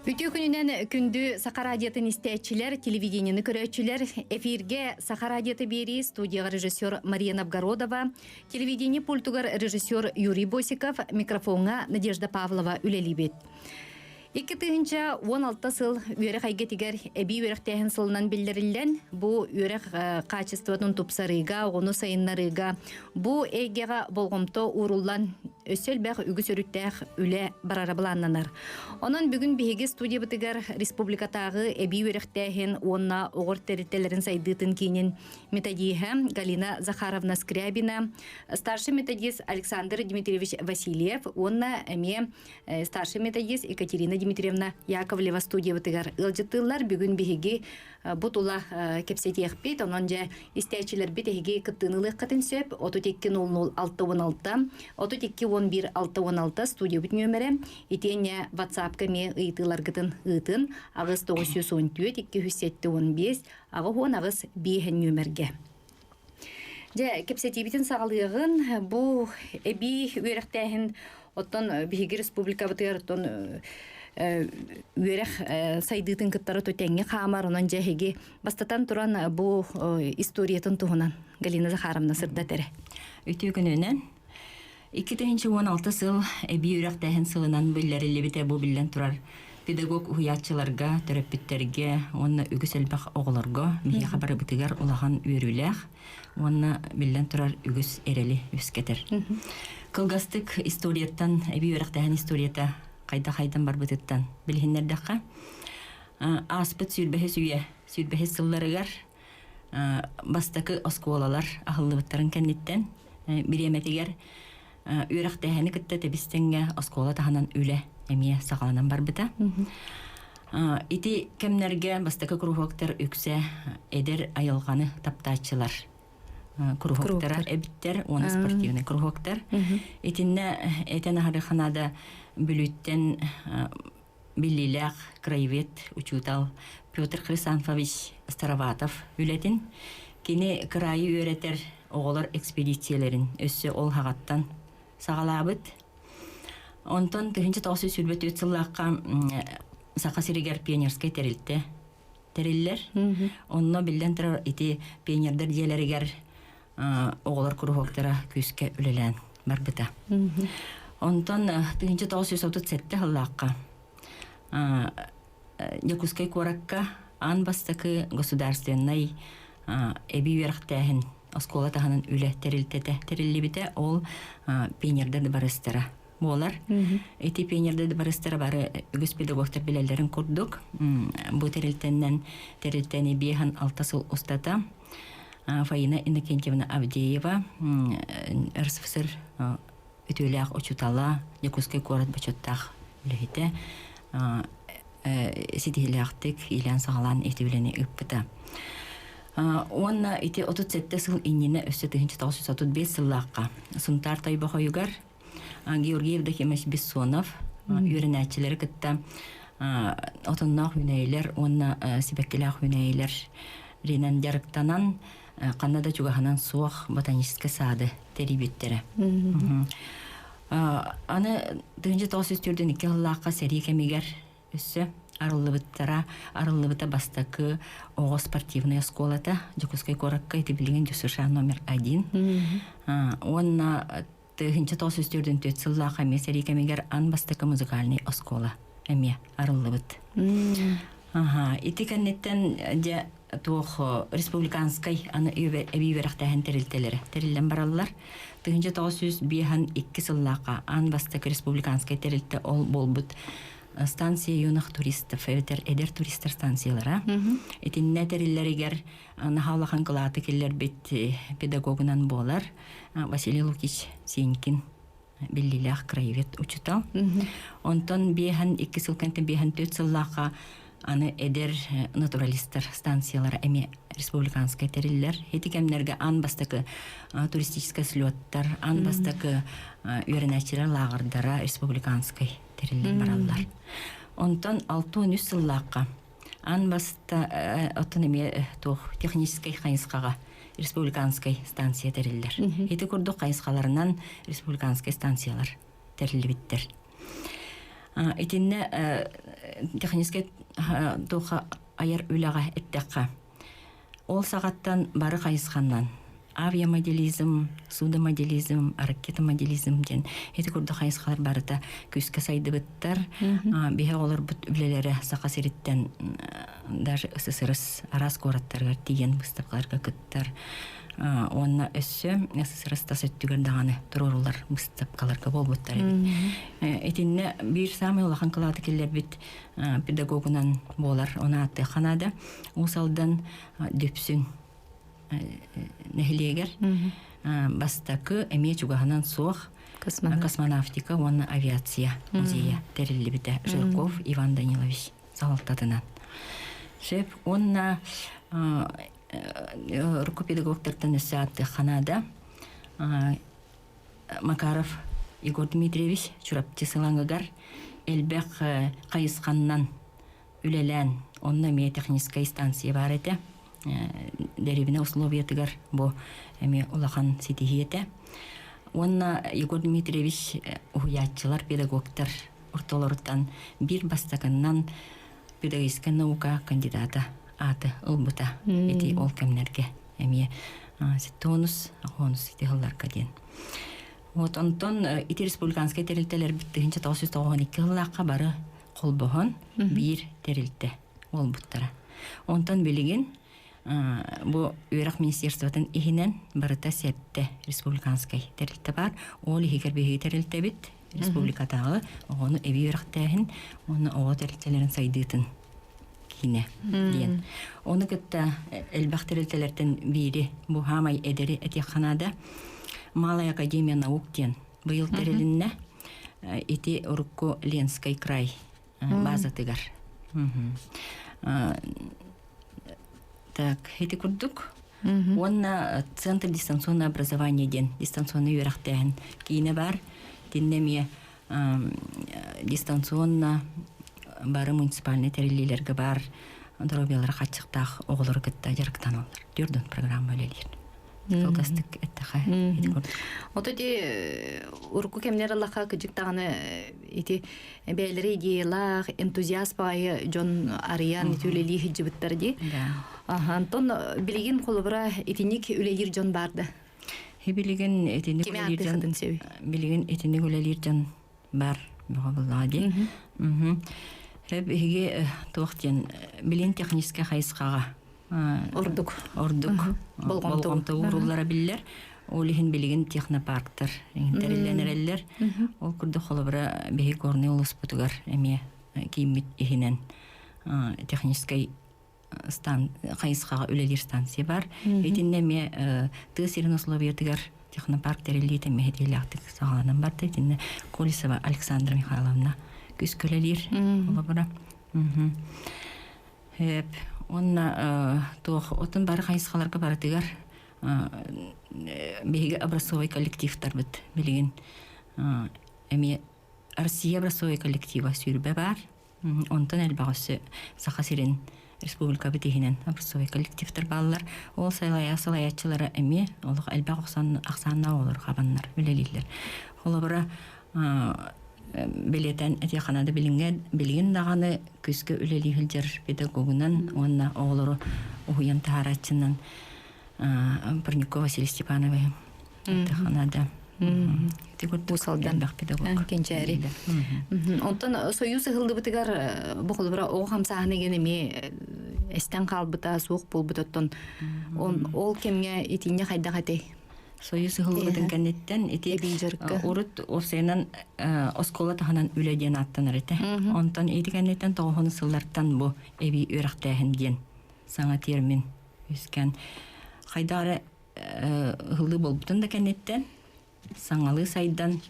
Үтүө күнүнэн күндү Саха радиотын истээччилэр, телевидениены көрөөччүлэр, эфиргэ Саха радиоты биэрии студияҕа режиссер Мария Новгородова, телевидение пультугар режиссер Юрий Босиков, микрофоҥҥа Надежда Павлова үлэлиибит. 2016 сыл үөрэх эйгэтигэр эбии үөрэхтээһин сылынан биллэриллэн, бу үөрэх хаачыстыбатын тупсарыыга, оҕону сайыннарыыга, бу эйгэҕэ болҕомто ууруллан өссө элбэх үгүс өрүттээх үлэ барара былааннанар. Онон бүгүн биһиги студиябытыгар республикатааҕы эбии үөрэхтээһин уонна оҕор тэрилтэлэрин сайдыытын киинин методиһа Галина Захаровна Скрябина, старший методист Александр Дмитриевич Васильев уонна эмиэ старший методист Екатерина Дмитриевна Яковлева студиябытыгар ыалдьыттыыллар. Бүгүн биһиги бу тула кэпсэтиэхпит. Онон дьэ истээччилэрбит эһиги кыттыыны ылыаххытын сөп. 32 00 66 32 11 66 студиябыт нүөмэрэ. Итиэннэ WhatsApp-ка эмиэ ыйытыыларгытын ыытын. 8 914 275 88 5 нүөмэргэ. Дьэ, кэпсэтиибитин саҕалыаҕын. Бу эбии үөрэхтээһин оттон биһиги республикабытыгар оттон үөрэх сайдыытын кыттары тэҥҥэ хаамар. Онон дьэ эһиги бастатан туран бу историятын туһунан Галина Захаровна сырдат эрэ. Үтүө күнүнэн. 2016 сыл эбии үөрэхтээһин сылынан биллэриллибитэ бу биллэн турар педагог уһуйааччыларга, төрөппүттэргэ уонна үгүс элбэх оҕолорго биһиэхэ барыбытыгар улахан үөрүүлээх уонна биллэн турар үгүс эрэли үөскэтэр. Кылгастык историяттан эбии үөрэхтээһин историята хайдах хайдан барбытыттан билиһиннэрдэххэ, ааспыт сүүрбэһис үйэ сүүрбэһис сылларыгар бастакы оскуолалар аһыллыбыттарын кэнниттэн бириэмэтигэр үөрэхтээһини кытта тэбис-тэҥҥэ оскуола таһынан үлэ эмиэ саҕаланан барбыта. Ити кэмнэргэ бастакы куруһуоктар үксэ эдэр айылҕаны таптааччылар куруһуоктара эбиттэр уонна спортивный куруһуоктар. Итиннэ этэн аһарыханада Бүлүүттэн биллиилээх краевед учуутал Петр Хрисанфович Староватов үлэтин, кини кыраайы үөрэтэр оҕолор экспедициялэрин өссө ол хаҕаттан саҕалаабыт. Онтон 1924 сыллаахха Саха сиригэр пионерскай тэрилтэ тэриллэр. Онно биллэн турар ити пионердар дьиэлэригэр оҕолор куруһуоктара күүскэ үлэлээн барбыта. Онтон 1937 сыллаахха Дьокуускай куоракка аан бастакы государственнай эбии үөрэхтээһин оскуола таһынан үлэ тэрилтэтэ тэриллибитэ. Ол пионердар дыбарыастара буолар. Ити пионердар дыбарыастара бары үгүс педагогтар билэллэрин курдук бу тэрилтэннэн тэрилтэни биэһэн алта сыл устата Фаина Иннокентьевна Авдеева РСФСР үтүөлээх учуутала, Дьокуускай куорат бочуоттаах үлэһитэ ситиһиилээхтик иилээн-саҕалаан ити үлэни ыыппыта. Уонна ити 37 сыл иннинэ өссө 1935 сыллаахха Сунтаар Тойбохойугар Георгий Евдокимович Бессонов үөрэнээччилэри кытта отонноох үүнээйилэр уонна сибэккилээх үүнээйилэр ринэн дьарыктанан ханна да чугаһынан суох ботаническай саады тэрийбиттэрэ. Аны 1942 сыллаахха сэрии кэмигэр Өссө арыллыбыттара, арыллыбыта бастакы оҕо спортивнай оскуолата Дьокуускай куоракка ити билигин ДЮСШ номер один. Уонна 1944 сыллаах эмиэ сэрии кэмигэр ан бастакы музыкальный оскуола эмиэ арыллыбыт. Аха, ити кэнниттэн дьэ туох республиканскай аны эбии үөрэхтээһин тэрилтэлэрэ тэриллэн бараллар. 1952 сыллаахха аан бастакы республиканскай тэрилтэ ол буолбут станция юных туристов эбэтэр эдэр туристар станциялара. Итиннэ тэриллэригэр наһаа улахан кылааты киллэрбит педагогунан буолар Василий Лукич Сенькин биллиилээх краевед учутал. Онтон биэһэн икки сыл кэнтэн биэһэн төрт сыллаахха аны эдэр натуралистар станциялара эмиэ республиканскай тэриллэр. Ити кэмнэргэ аан бастакы туристическай слеттар, аан бастакы үөрэнээччилэр лааҕырдара республиканскай тэриллэн бараллар. Онтон 63 сыллаахха аан баста оттон эмиэ туох техническэй хайысхаҕа республиканскай станция тэриллэр. Ити курдук хайысхаларынан республиканскай станциялар тэриллибиттэр. Итиннэ Техническэй туха айар үлэҕэ эттэххэ, ол саҕаттан бары хайысханнан авиамоделизм, судомоделизм, ракетомоделизм диэн ити курдук хайысхалар барыта күүскэ сайдыбыттар. Биһи оҕолорбут үлэлэрэ Саха сириттэн даже СССР араас куораттарыгар тиийэн выставкаларга кыттар. Уонна өссө СССР тас өттүгэр даҕаны туруорулар выставкаларга буолбуттар эбит. Итиннэ биир саамай улахан кылааты киллэрбит педагогунан буолар. Оны ааттыахха наада. Уус Алдан Дүпсүн нэһилиэгэр бастакы эмиэ чугаһынан суох космонавтика уонна авиация музейа тэриллибитэ Жирков Иван Данилович салалтатынан. Шеф уонна урукку педагогтартан өссө ааттыахха наада. Макаров Егор Дмитриевич Чурапчы сылаҥыгар элбэх хайысханнан үлэлээн, онно эмиэ техническэй станция баар этэ. Дэриэбинэ условиятыгар бу эмиэ улахан ситиһии этэ. Уонна Егор Дмитриевич уһуйааччылар, педагогтар ортолоруттан биир бастакыннан педагогическай наука кандидата ааты ылбыта. Ити ол кэмнэргэ эмиэ тонус, хонус ити сылларга диэн. Вот онтон ити республиканскай тэрилтэлэрбит 1992 сыллаахха бары холбоһон биир тэрилтэ буолбуттара. Онтон билигин бу үөрэх министерствотын иһинэн барыта сэттэ республиканскай тэрилтэ баар. Ол иһигэр биһиги тэрилтэбит республикатааҕы оҕону эбии үөрэхтээһин уонна оҕо тэрилтэлэрин сайдыытын киинэ диэн. Ону кытта элбэх тэрилтэлэртэн биири бу хаамай эдэри этиэххэ наада. Малая академия наук диэн быйыл тэрилиннэ. Ити урукку Ленскэй край базатыгар. Так, ити курдук. Уонна Центр дистанционного образования диэн дистанционный үөрэхтээһин киинэ бар. Итиннэ эмиэ дистанционно бары муниципальнай тэриллиилэргэ баар доруобуйалара хаччыктаах оҕолору кытта дьарыктаналлар. Түрдүн программа үлэлиир. Кылгастык эттэхэ ити курдук. Ото ити урукку кэмнэр аллаха кыдьык даҕаны ити бэйэлэрэ идеялаах, энтузиаст баайы дьон арыйан ити үлэлии сылдьыбыттар дии. Антон билигин холобура итинник үлэлиир дьон бар да? Билигин итинник үлэлиир дьон билигин итинник үлэлиир дьон бар бөҕө буоллаҕа дии. Хэп биһиги туох диэн билин техническэй хайысхаҕа ордук ордук болҕомто ууруллара биллэр. Ол иһин билигин технопарктар тэриллэн эрэллэр. Ол курдук холобура биһиги Горнай улууспутугар эмиэ кииммит иһинэн техническэй хайысхаҕа үлэлиир станция бар. Итиннэ эмиэ тыа сирин условиятыгар технопарк тэриллиитэ эмиэ ситиилээхтик саҕаланан барда. Итиннэ Колесова Александра Михайловна күүскэ үлэлиир холобура. Эп, уонна туох отун бары хайысхаларга барытыгар биһиги образцовай коллективтарбыт билигин эмиэ Россия образцовай коллектива сүүрбэ баар. Онтон элбэх өссө Саха сирин республикабыт иһинэн образцовай коллективтар бааллар. Ол салайааччылара эмиэ олох элбэх ахсааннаах оҕолор хабаннар үлэлииллэр. Холобура, бэлиэтээн этиэххэ наада билигин даҕаны күүскэ үлэлии сылдьар педагогунан уонна оҕолору уһуйан таһаарааччынан Парников Василий Степанович этиэххэ наада. Ити курдук элбэх педагог. Кэнчээри. Онтон Союз ыһыллыбытыгар бу холобура оҕо хамсааһына деген эмиэ эстэн хаалбыта, суох буолбут оттон ол кэмҥэ итиннэ хайдах этэй? Союз ыһыллыбытын кэнниттэн ити урут уопсайынан оскуола таһынан үлэ диэн ааттанар этэ. Онтон ити кэнниттэн тоҕуһун сыллартан бу эбии үөрэхтээһин диэн саҥа термин үөскээн хайдах эрэ ыһыллыы буолбутун да кэнниттэн саҥалыы сайдан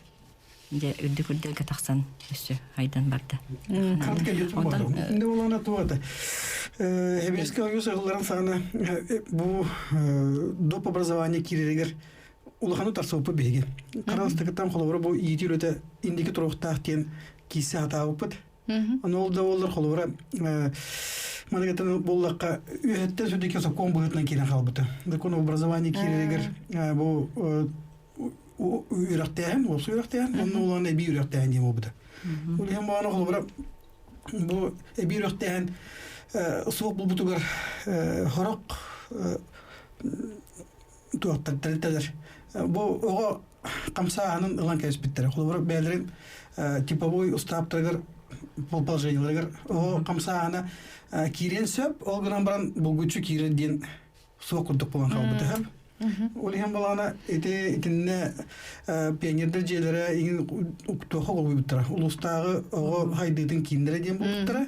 дьэ үрдүк үрдэлгэ тахсан өссө айдан барда. Онтон улана туота. Эбиэскэ ойус ыһылларын саҕана бу доп образование киирэригэр улаханы тарсыбыппыт биһиги. Хараастыкыттан холобура бу иитии үлэтэ индики туруохтаах диэн киисэ хатаабыппыт. Аны ол да буоллар холобура манагаттан буоллахха үөһэттэн сүдүкэ сокуон быһыытынан киирэн хаалбыта. Закон об образовании киирэригэр бу үөрэхтээһин, уопсай үөрэхтээһин, онно улахан эбии үөрэхтээһин диэн буолбута. Ол иһин баҕана холобура Бу эбии үөрэхтээһин суох булбутугар хорох туохтар тэрилтэлэр бу оҕо хамсааһынын ылан кэбиспиттэрэ. Холобура, бэйэлэрин типовой устааптарыгар положениеларыгар оҕо хамсааһына киириэн сөп, ол гынан баран булгуччу киирэр диэн суох курдук буолан хаалбыта. Ол иһин балаана ити итиннэ пионердар дьиэлэрэ иҥин туохха олуйбуттара. Улуустааҕы оҕо хайдыытын кииннэрэ диэн булбуттара.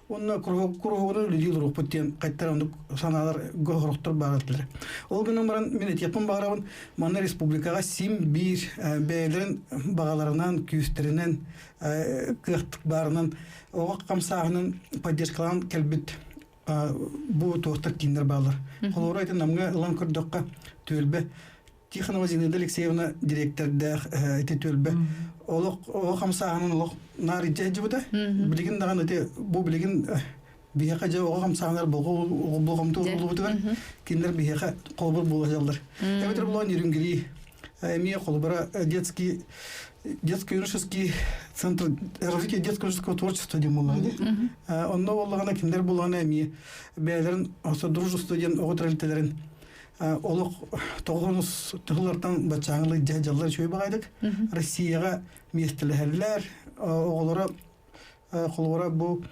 Уонна куруһуогунан үлэлии олоруохпут диэн хайтар оннук санаалар горохтор баар этилэр. Ол гынан баран мин этиэхпин баҕарабын, манна республикаҕа сим биир бэйэлэрин баҕаларынан, күүстэринэн, кыахтык баарынан оҕо хамсааһынын поддержкалаан кэлбит бу туохтар кииннэр бааллар. Холобура, ити Намҥа ылан көрдөххө, түөлбэ Тихонова Зинаида Алексеевна дириэктэрдээх ити түөлбэ олох оҕо хамсааһынын олох наар илдьэ сылдьыбыта. Билигин даҕаны ити бу билигин биһиэхэ дьэ оҕо хамсааһынар болҕомто ууруллубутугар кинилэр биһиэхэ холобур буола сылдьаллар. Эбэтэр булан Нерюнгри эмиэ холобура детский детско-юношеский центр развития детско-юношеского творчества диэн буоллаҕа дии. Онно буоллаҕына кинилэр буоллаҕына эмиэ бэйэлэрин содружество диэн оҕо тэрилтэлэрин олох тоҕус тыһылартан баччааҥылыы дьаллар үчүгэй баҕайдык Россияҕа миэстэлэһэллэр оҕолоро холобура бу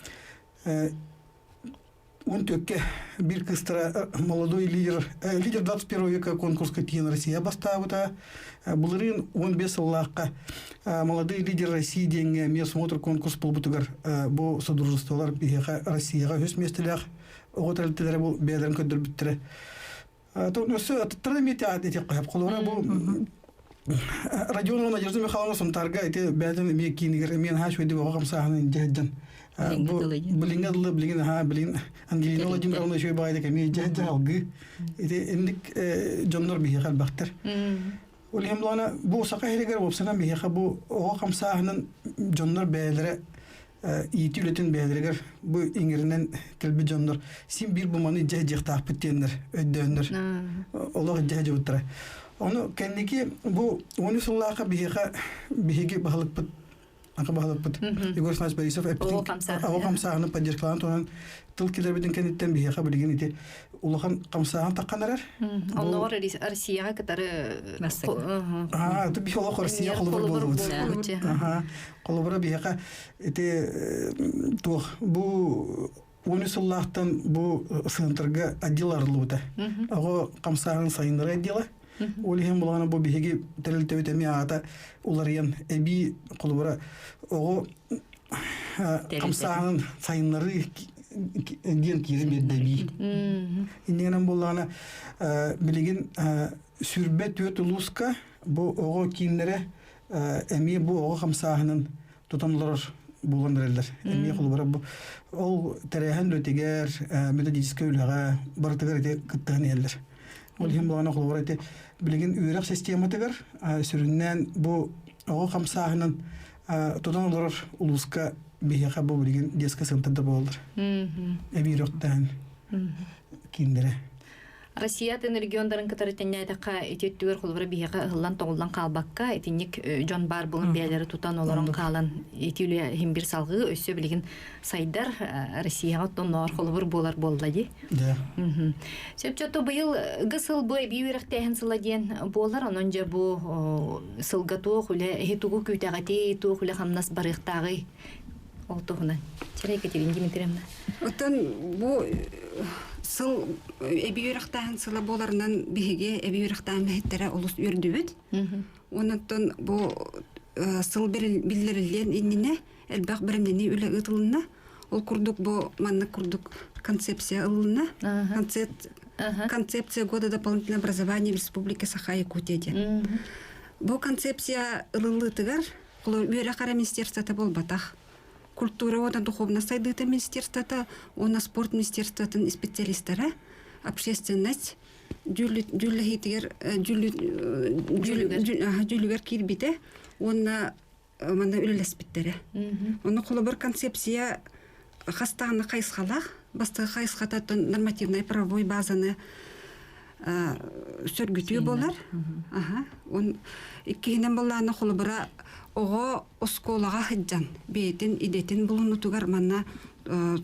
он төкке бир кыстара молодой лидер лидер 21 века конкурска тиийэн Россия бастаабыта былырыын 15 сыллаахха молодой лидер России диэҥҥэ эмиэ смотр конкурс буолбутугар бу содружестволар биһиэхэ Россияҕа үһүс миэстэлээх оҕо тэрилтэлэрэ бу бэйэлэрин көрдөрбүттэрэ. Өссө аттара эмиэ этиэххэ холобура бу Родионова Надежда Михайловна Сунтарга ити бэйэтин эмиэ киинигэр эмиэ наһаа үчүгэйдик оҕо хамсааһынын илдьэ сылдьан билиҥҥэ дылы билигин аһаа билигин Ангелина Владимировна үчүгэй баҕайытык эмиэ илдьэ сылдьар алгыы ити инник дьоннор биһиэхэ элбэхтэр. Ол иһин булаана бу саха иһигэр уопсанан биһиэхэ бу оҕо хамсааһынын дьоннор бэйэлэрэ иитии үлэтин бэйэлэригэр бу иҥэринэн кэлбит дьоннор син биир бу маны илдьэ сылдьыахтаахпыт диэннэр өйдөөннөр олох илдьэ сылдьыбыттара. Ону кэнники бу 13 сыллаахха биһиэхэ биһиги баһылыкпыт аха баһылыкпыт Егор Александрович Борисов эппитин оҕо хамсааһынын поддержкалаан туһунан тыл киллэрбитин кэнниттэн биһиэхэ билигин ити улахан хамсааһын таххан эрэр. Оннооҕор Россияҕа кытары Аа, биһи олох Россия холобур буолбут. Холобура биһиэхэ ити туох бу 13 сыллаахтан бу центрга отдел арыллыбыта. Оҕо хамсааһын сайыннары отдела. Ол иһин булаҕана бу биһиги тэрилтэбит эмиэ аата уларыйан эбии холобура оҕо хамсааһынын сайыннарыы диэн киирэн биэрдэ эбии. Иннигинэн буоллаҕына билигин сүрбэ түөрт улууска бу оҕо кииннэрэ эмиэ бу оҕо хамсааһынын тутан олорор буолан эрэллэр. Эмиэ холобура бу ол тэрээһин үлэтигэр, методическай үлэҕэ барытыгар ити кыттыһан иһэллэр. Ол иһин буолана холобура ити билигин үөрэх систематыгар сүрүннээн бу оҕо хамсааһынын тутан олорор улууска биһиэхэ бу билигин детскай центрдар буолаллар. Эбии үөрэхтээн кииннэрэ. Россия атын региондарын кытары тэҥнээтэххэ ити өттүгэр холобура биһиэхэ ыһыллан-тоҕуллан хаалбакка итинник дьон баар буолан бэйэлэри тутан олорон хаалан ити үлэ иһин бир салҕыы өссө билигин сайдар Россияҕа оттон холобур буолар буолла дии. Сөпчөтө быйыл г сыл бу эбии үөрэхтээһин сыла диэн буолар онон дьэ бу сылга туох үлэ эһи тугу күүтэҕитий туох үлэ хамнас барыахтааҕый ол туһунан Чэрэй Екатерина Дмитриевна. Оттон бу сыл эбии үөрэхтээһин сыла буоларынан биһиги эбии үөрэхтээһин үлэһиттэрэ олус үөрдүбүт. Онон бу сыл биллэриллиэн иннинэ элбэх бэлэмнэнии үлэ ыытылынна. Ол курдук бу маннык курдук концепция ылынна. Концепция года дополнительного образования в Республике Саха-Якутия диэн. Бу концепция ылыллыытыгар үөрэх эрэ министерствота буолбатах. Культура уонна духовность сайдыыта министерствота уонна спорт министерствотын специалистара, общественность дьүүллэһиитигэр дьүүлүгэр киирбитэ уонна манна үлэлэспиттэрэ. Онно холобур концепция хас даҕаны хайысхалаах. Бастакы хайысхата нормативнай правовой базаны. Сөргүтүү болар. Аха. Он иккиһинэн боллаана холобура оҕо оскуолаҕа сылдьан бэйэтин идэтин булунутугар манна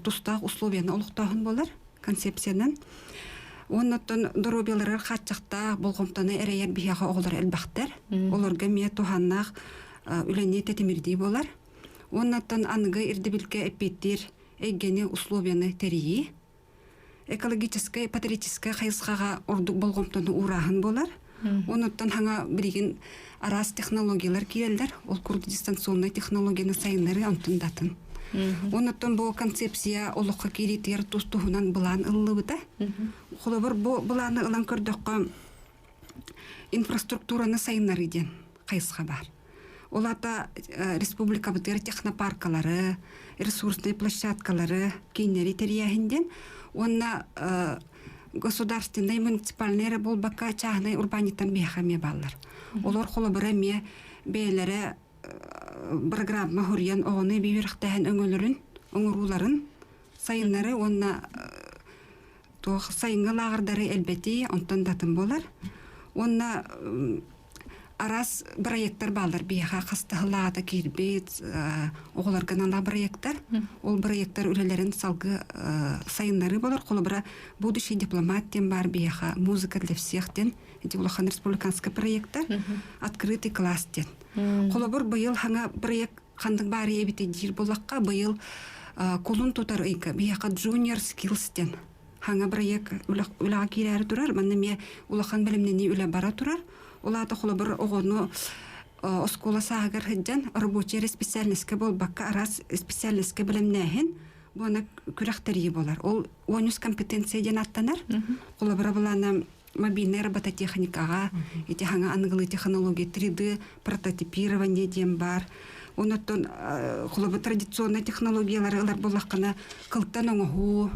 тустаах условияны олохтооһун болар концепциянан. Оннуттан доруобуйаларыгар хааччахтаах болҕомтону эрэйэр биһиэхэ оҕолор элбэхтэр. Олорго эмиэ туһааннаах үлэни тэтимирдии буолар. Уоннаттан аныгы ирдэбилгэ эппиэттиир эйгэни, условияны тэрийии. Экологическай, патриотическай хайысхаҕа ордук болҕомтону уурааһын буолар. Онуттан хаҥа билигин араас технологиялар киирэллэр. Ол курдук дистанционнай технологияны сайыннарыы онтун датын. Онуттан бу концепция олоххо киириитигэр тус-туһунан былаан ыллыбыта. Холобур, бу былааны ылан көрдөххө, инфраструктураны сайыннарыы диэн хайысха баар. Ол аата республикабытыгар технопаркалары, ресурсные площадкалары кииннэри тэрийээһин диэн уонна государственнай муниципальнай эрэ буолбакка чааһынай урбаанньыттан биһиэхэ эмиэ бааллар. Олор холобура эмиэ бэйэлэрэ программа хуруйан оҕону эбии үөрэхтээһин өҥөлөрүн, оҥорууларын сайыннары уонна туох сайыҥҥы лааҕырдары элбэтии онтон да атын буолар. Уонна араас проектар бааллар биһиэхэ хастаһылаата киирбит оҕолорго аналлаах проектар. Ол проектар үлэлэрин салгыы сайыннарыы болор. Холобура, «Будущий дипломат» диэн баар биһиэхэ «Музыка для всех» диэн ити улахан республиканскай проектар. «Открытый класс» диэн. Холобур, быйыл хаҥа проект ханнык баар эбит диир буоллахха, быйыл кулун тутар ыйга биһиэхэ Junior Skills диэн хаҥа проект үлэҕэ киирээри турар. Манна эмиэ улахан бэлэмнэнии үлэ бара турар. Ол аата холобур оҕону оскуола сааһыгар сылдьан рабочай эрэ специальноска буолбакка араас специальноска бэлэмнээһин буона күрэхтэрии буолар. Ол онус компетенция диэн аттанар. Холобура былаана мобильнай робототехникаҕа ити хаҥа аныгылыы технология 3D прототипирование диэн баар. Онуттан холобур традиционнай технологиялары ылар буоллаххына кылтан оҥоһуу,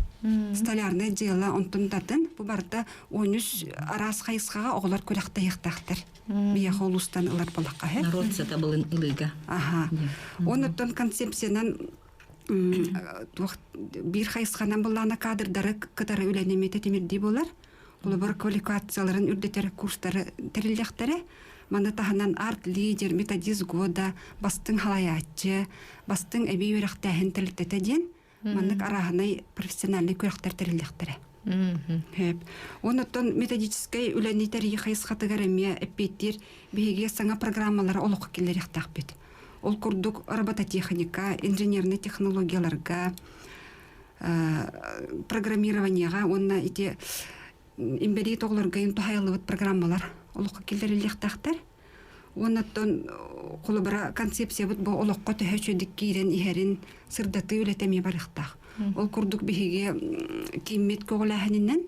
столярное дело онтон датын бу барыта 13 араас хайысхаҕа оҕолор күрэхтэһиэхтээхтэр. Биһиэхэ улуустан ылар буоллахха. Народ сатабылын ылыыга. Аха. Онуттан концепциянан туох биир хайысханан буллаана кадрдары кытары үлэни тимирдии буолар. Холобур, квалификацияларын үрдэтэр курстары тэриллиэхтэрэ. Маны таһынан арт-лидер, методист года, бастыҥ халайааччы, бастыҥ эбии үөрэхтээһин тэрилтэтэ диэн маннык арааһынай профессиональнай күрэхтэр тэриллиэхтэрэ. Хөп. Онуттан методическай үлэни тэрийии хайысхатыгар эмиэ эппиэттиир биһиги саҥа программалары олоххо киллэриэхтээхпит. Ол курдук робототехника, инженернэй технологияларга, программированиеҕа уонна ити инбэлиит оҕолорго туһайыллыбыт программалар олоххо киллэриллиэхтээхтэр. Уоннаттан холобура концепциябыт бу олоххо төһө үчүгдүк киирэн иһэрин сырдатыы үлэтэ эмиэ барыахтаах. Ол курдук биһиги кииммит көҕүлээһининэн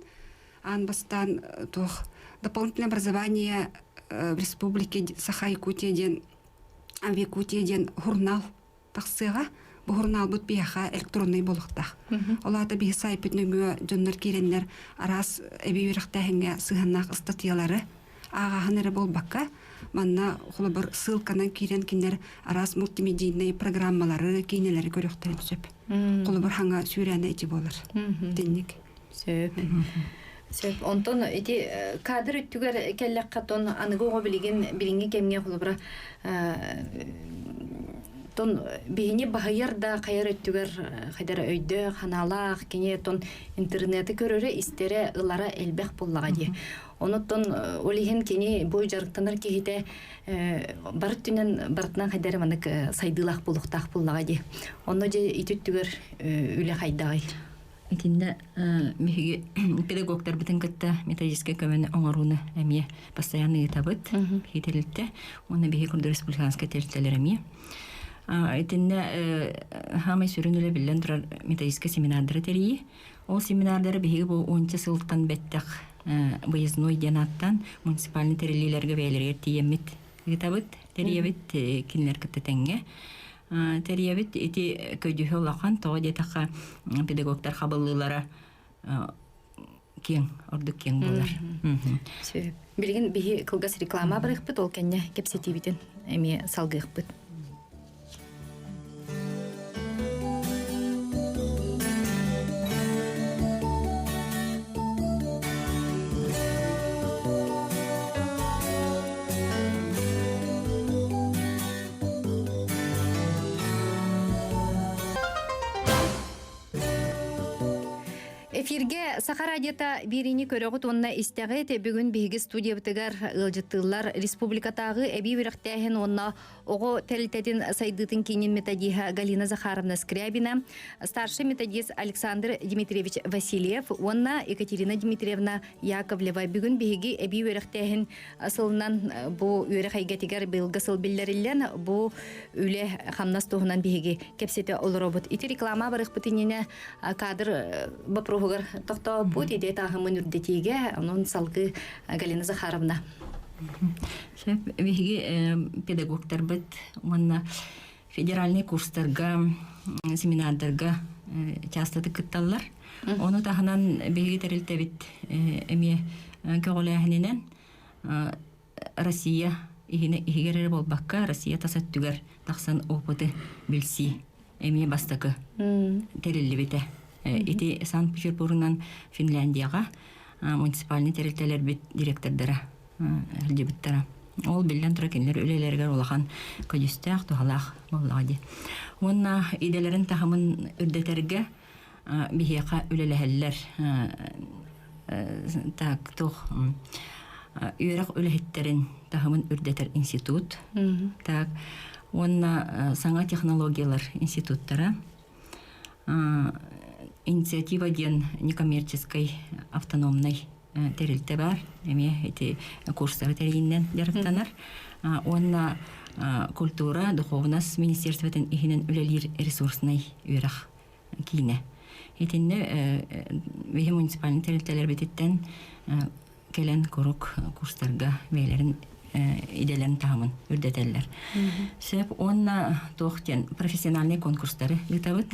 аан бастаан туох дополнительное образование в республике Саха-Якутия диэн Якутия диэн журнал тахсыаҕа. Бу журналбыт биһиэхэ электроннай буолуохтаах. Ол аата биһи сайпыт нөҥүө дьоннор киирэннэр араас эбии үөрэхтээһиҥҥэ сыһыаннаах ыстатыйалары ааҕааһын эрэ буолбакка, манна холобур ссылканан киирэн кинилэр араас мультимедийнай программалары, киинэлэри көрүөхтэрин сөп. Холобур хаҥа сүүрээнэ ити буолар. Тинник. Сөп. Сөп. Онтон ити кадр өттүгэр кэллэххэ тон аныгы оҕо билигин билиҥҥи кэмҥэ холобура тон биһини баһыйар да хайар өттүгэр хайдар өйдөөх, ханаалаах, кини тон интернети көрөрө, истэрэ, ылара элбэх буоллаҕа дии. Онуттан ол иһин кини бу дьарыктанар киһитэ бар өттүнэн барытынан хайдары манык сайдыылаах буолуохтаах буоллаҕа дии. Онно дьэ ити өттүгэр үлэ хайдаҕый? Итиннэ биһиги педагогтарбытын кытта методическай көмөнү оҥорууну эмиэ постоянно ыытабыт биһиги тэрилтэ уонна биһиги курдук республиканскай тэрилтэлэр эмиэ. Итиннэ хаамай сүрүн үлэ биллэн турар методическай семинардары тэрийии. Ол семинардары биһиги бу уонча сылтан бэттэх выездной диэн ааттаан муниципальный тэриллиилэргэ бэйэлэригэр тиийэммит ыытабыт, тэрийэбит кинилэр кытта тэҥҥэ. Тэрийэбит ити көдьүүһэ улахан, тоҕо диэтэххэ педагогтар хабыллыылара киэҥ, ордук киэҥ буолар. Сөп. Билигин биһи кылгас реклама барыахпыт, ол кэннэ кэпсэтиибитин эмиэ салгыахпыт. Эфиргэ Саха радиота биэриини көрөҕүт уонна истэҕит. Бүгүн биһиги студиябытыгар ыалдьыттыыллар республикатааҕы эбии үөрэхтээһин уонна оҕо тэрилтэтин сайдыытын киинин методиһа Галина Захаровна Скрябина, старший методист Александр Дмитриевич Васильев уонна Екатерина Дмитриевна Яковлева. Бүгүн биһиги эбии үөрэхтээһин сылынан бу үөрэх эйгэтигэр быйылгы сыл биллэриллэн бу үлэ хамнас туһунан биһиги кэпсэтэ олоробут. Ити реклама барыахпыт иннинэ кадр боппуруоһугар тохтооппут идея таһымын үрдэтиигэ онон салгыы Галина Захаровна. Сөп биһиги педагогтарбыт уонна федеральный курстарга, семинардарга частотык кытталлар. Ону таһынан биһиги тэрилтэбит эмиэ көҕүлээһининэн Россия иһигэр эрэ буолбакка, Россия тас өттүгэр тахсан опыты билсии эмиэ бастакы тэриллибитэ. Ити Санкт-Петербургунан Финляндияҕа муниципальнай тэрилтэлэрбит директордара сылдьыбыттара. Ол биллэн турар кинилэр үлэлэригэр улахан көдьүүстээх, туһалаах буоллаҕа дии. Уонна идэлэрин таһымын үрдэтэргэ биһиэхэ үлэлэһэллэр так туох үөрэх үлэһиттэрин таһымын үрдэтэр институт так уонна саҥа технологиялар институттара инициатива диэн некоммерческий автономнай тэрилтэ баар эмиэ ити курстары тэрийинэн дьарыктанар уонна культура духовность министерствотын иһинэн үлэлиир ресурснай үөрэх киинэ. Итиннэ биһи муниципальнай тэрилтэлэрбититтэн кэлэн курук курстарга бэйэлэрин идэлэрин таһымын үрдэтэллэр. Сөп уонна туох диэн профессиональный конкурстары ыытабыт.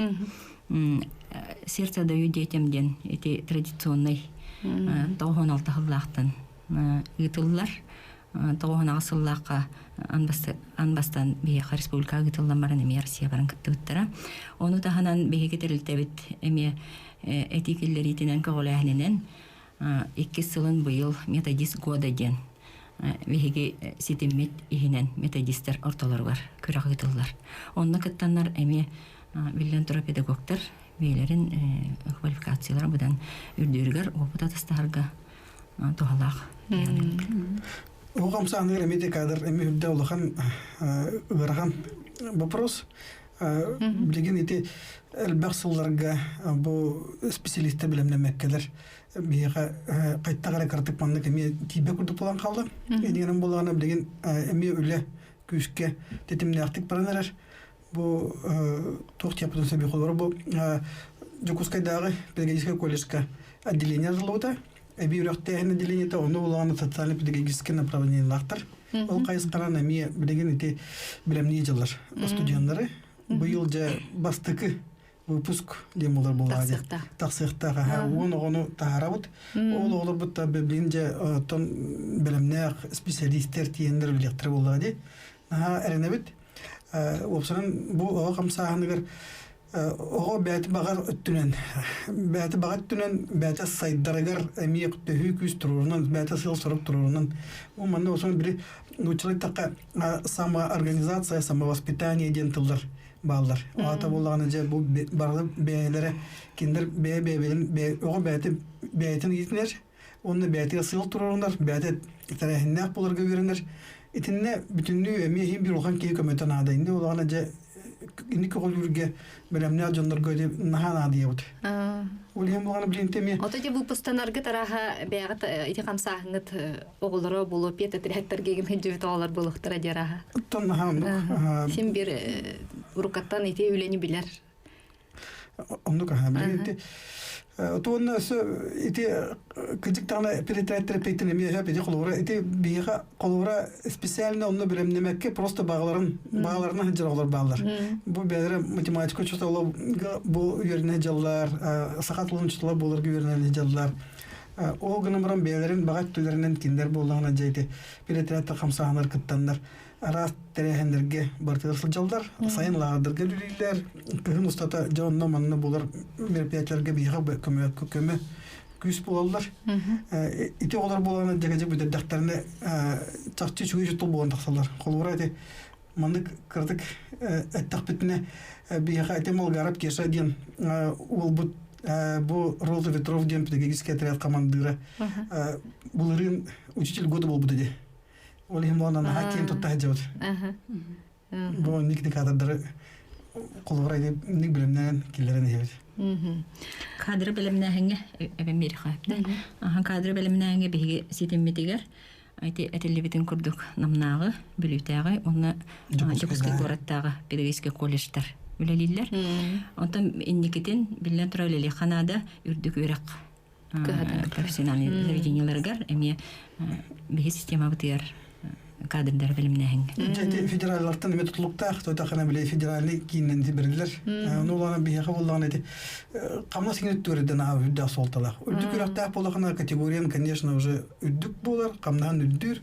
«Сердце даю детям» диэн ити традиционный 96 сыллаахтан ыытыллар. 98 сыллаахха аан бастаан биһиэхэ республикаҕа ыытыллан баран эмиэ Россия баран кыттыбыттара. Ону таһынан биһиги тэрилтэбит эмиэ этии киллэриитинэн көҕүлээһининэн иккис сылын быйыл методист года диэн биһиги ситиммит иһинэн методистар ортолоругар күрэх ыытыллар. Онно кыттаннар эмиэ биллэн турар педагогтар бэйэлэрин квалификациялара быдан үрдүүрүгэр опыт атастаһарга туһалаах. Ол хамсааныгар эмиэ де кадр эмиэ үрдэ улахан ыарахан вопрос. Билигин ити элбэх сылларга бу специалистер билэмнэммэккэлэр биһиэхэ хайтах эрэ кыратык маннык эмиэ тиийбэ курдук буолан хаалла. Инигинэн буоллаҕына билигин эмиэ үлэ күүскэ тэтимнээхтик баран эрэр. Бу туох диэппитин сөбүй холобура бу Дьокуускайдааҕы педагогическай колледжка отделение арыллыбыта. Эбии үөрэхтээһин отделениета онно улахан социально-педагогическай направлениелаахтар. Ол хайысханан эмиэ билигин ити билэмнии дьыллар студеннары быйыл дьэ бастакы выпуск диэн буолар буоллаҕа дии. Тахсыахтаах. Аха, уон оҕону таһаарабыт. Ол оҕолорбут та билигин дьэ оттон бэлэмнээх специалистэр тиийэннэр үлэлиэхтэрэ буоллаҕа дии. Наһаа эрэнэбит. Уопсайынан бу оҕо хамсааһыныгар оҕо бэйэтэ баҕар өттүнэн бэйэтэ баҕа өттүнэн бэйэтэ сайдарыгар эмиэ төһүү күүс туруорунан бэйэтэ сыал-сорук туруорунан бу манна осуон били нууччалыы эттэххэ самоорганизация самовоспитание диэн тыллар бааллар аата буоллаҕына дьэ бу бары бэйэлэрэ кинилэр бэйэ бэйэлэрин оҕо бэйэтэ бэйэтин иитинэр уонна бэйэтигэр сыал туруорунар, бэйэтэ тэрээһиннээх буоларга үөрэнэр. Итиннэ бүтүннүү эмиэ иһин биир улахан киһи көмөтө наада. Инни улахан дьэ инник көҕүлүүргэ бэлэмнээх дьоннорго наһаа наадыйабыт. Ол иһин булаҕана билинтэ эмиэ. Ото дьэ выпустанаргыт арааһа бэйэҕит ити хамсааһыҥҥыт оҕолоро буолуо пиэт отрядтарга эгин сылдьыбыт оҕолор буолуохтара дии арааһа. Оттон наһаа оннук. Син биир уруккаттан ити үлэни билэр Оннук аха билигин ити туонна өссө ити кыдьык даҕаны перетирээттэрпиттэн эмиэ сөп ити холобура ити биһиэхэ холобура специально онно бэлэмнэмэккэ просто баҕаларын баҕаларынан сылдьар оҕолор бааллар. Бу бэйэлэрэ математика учуутала бу үөрэнэ дьаллар, саха тылын учуутала буоларга үөрэнэ дьаллар. Ол гынан баран бэйэлэрин баҕа өттүлэринэн кинилэр буоллаҕына дьэ ити перетирээттэр хамсааһынар кыттаннар араас тэрээһиннэргэ барытыгар сылдьаллар, сайын лааҕырдарга үлэлииллэр, кыһын устата дьэ онно манна буолар мероприятиеларга биһиэхэ көмө көмө күүс буолаллар. Ити оҕолор буолан дьэгэдьэ бүтэрдэхтэринэ чахчы үчүгэй тыл буолан тахсаллар. Холобура ити маннык кыратык эттэхпитинэ биһиэхэ ити Малгаров Кеша диэн уолбут. Бу Роза Ветров диэн педагогический отряд командира былырыын учитель года буолбута дии. Ол иһин буолан наһаа киэн тутта сылдьабыт. Бу ник кадрдары холобура ник билимнээн киллэрэн иһэбит. Кадры бэлэмнээһиҥҥэ эбэмиэр хаапта. Аха кадры бэлэмнээһиҥҥэ биһиги ситиммитигэр ити этиллибитин курдук Намнааҕы, Бүлүүтээҕи уонна Дьокуускай куораттааҕы педагогическай колледжтар үлэлииллэр. Онтон инникитин биллэн турар үлэлиэххэ наада үрдүк үөрэх профессиональный заведениеларыгар эмиэ биһи системабытыгар кадрдары бэлэмнээһиҥҥэ. Дьэ федераллартан эмиэ тутулуктаах, тотахана били федеральный кииннэн бэриллэр. Ону улахан биһиэхэ буоллаҕына ити хамнас иҥин өттүгэр наһаа үрдээх суолталаах. Үрдүк үөрэхтээх буоллахына категориян, конечно, уже үрдүк буолар, хамнаһын үрдүүр.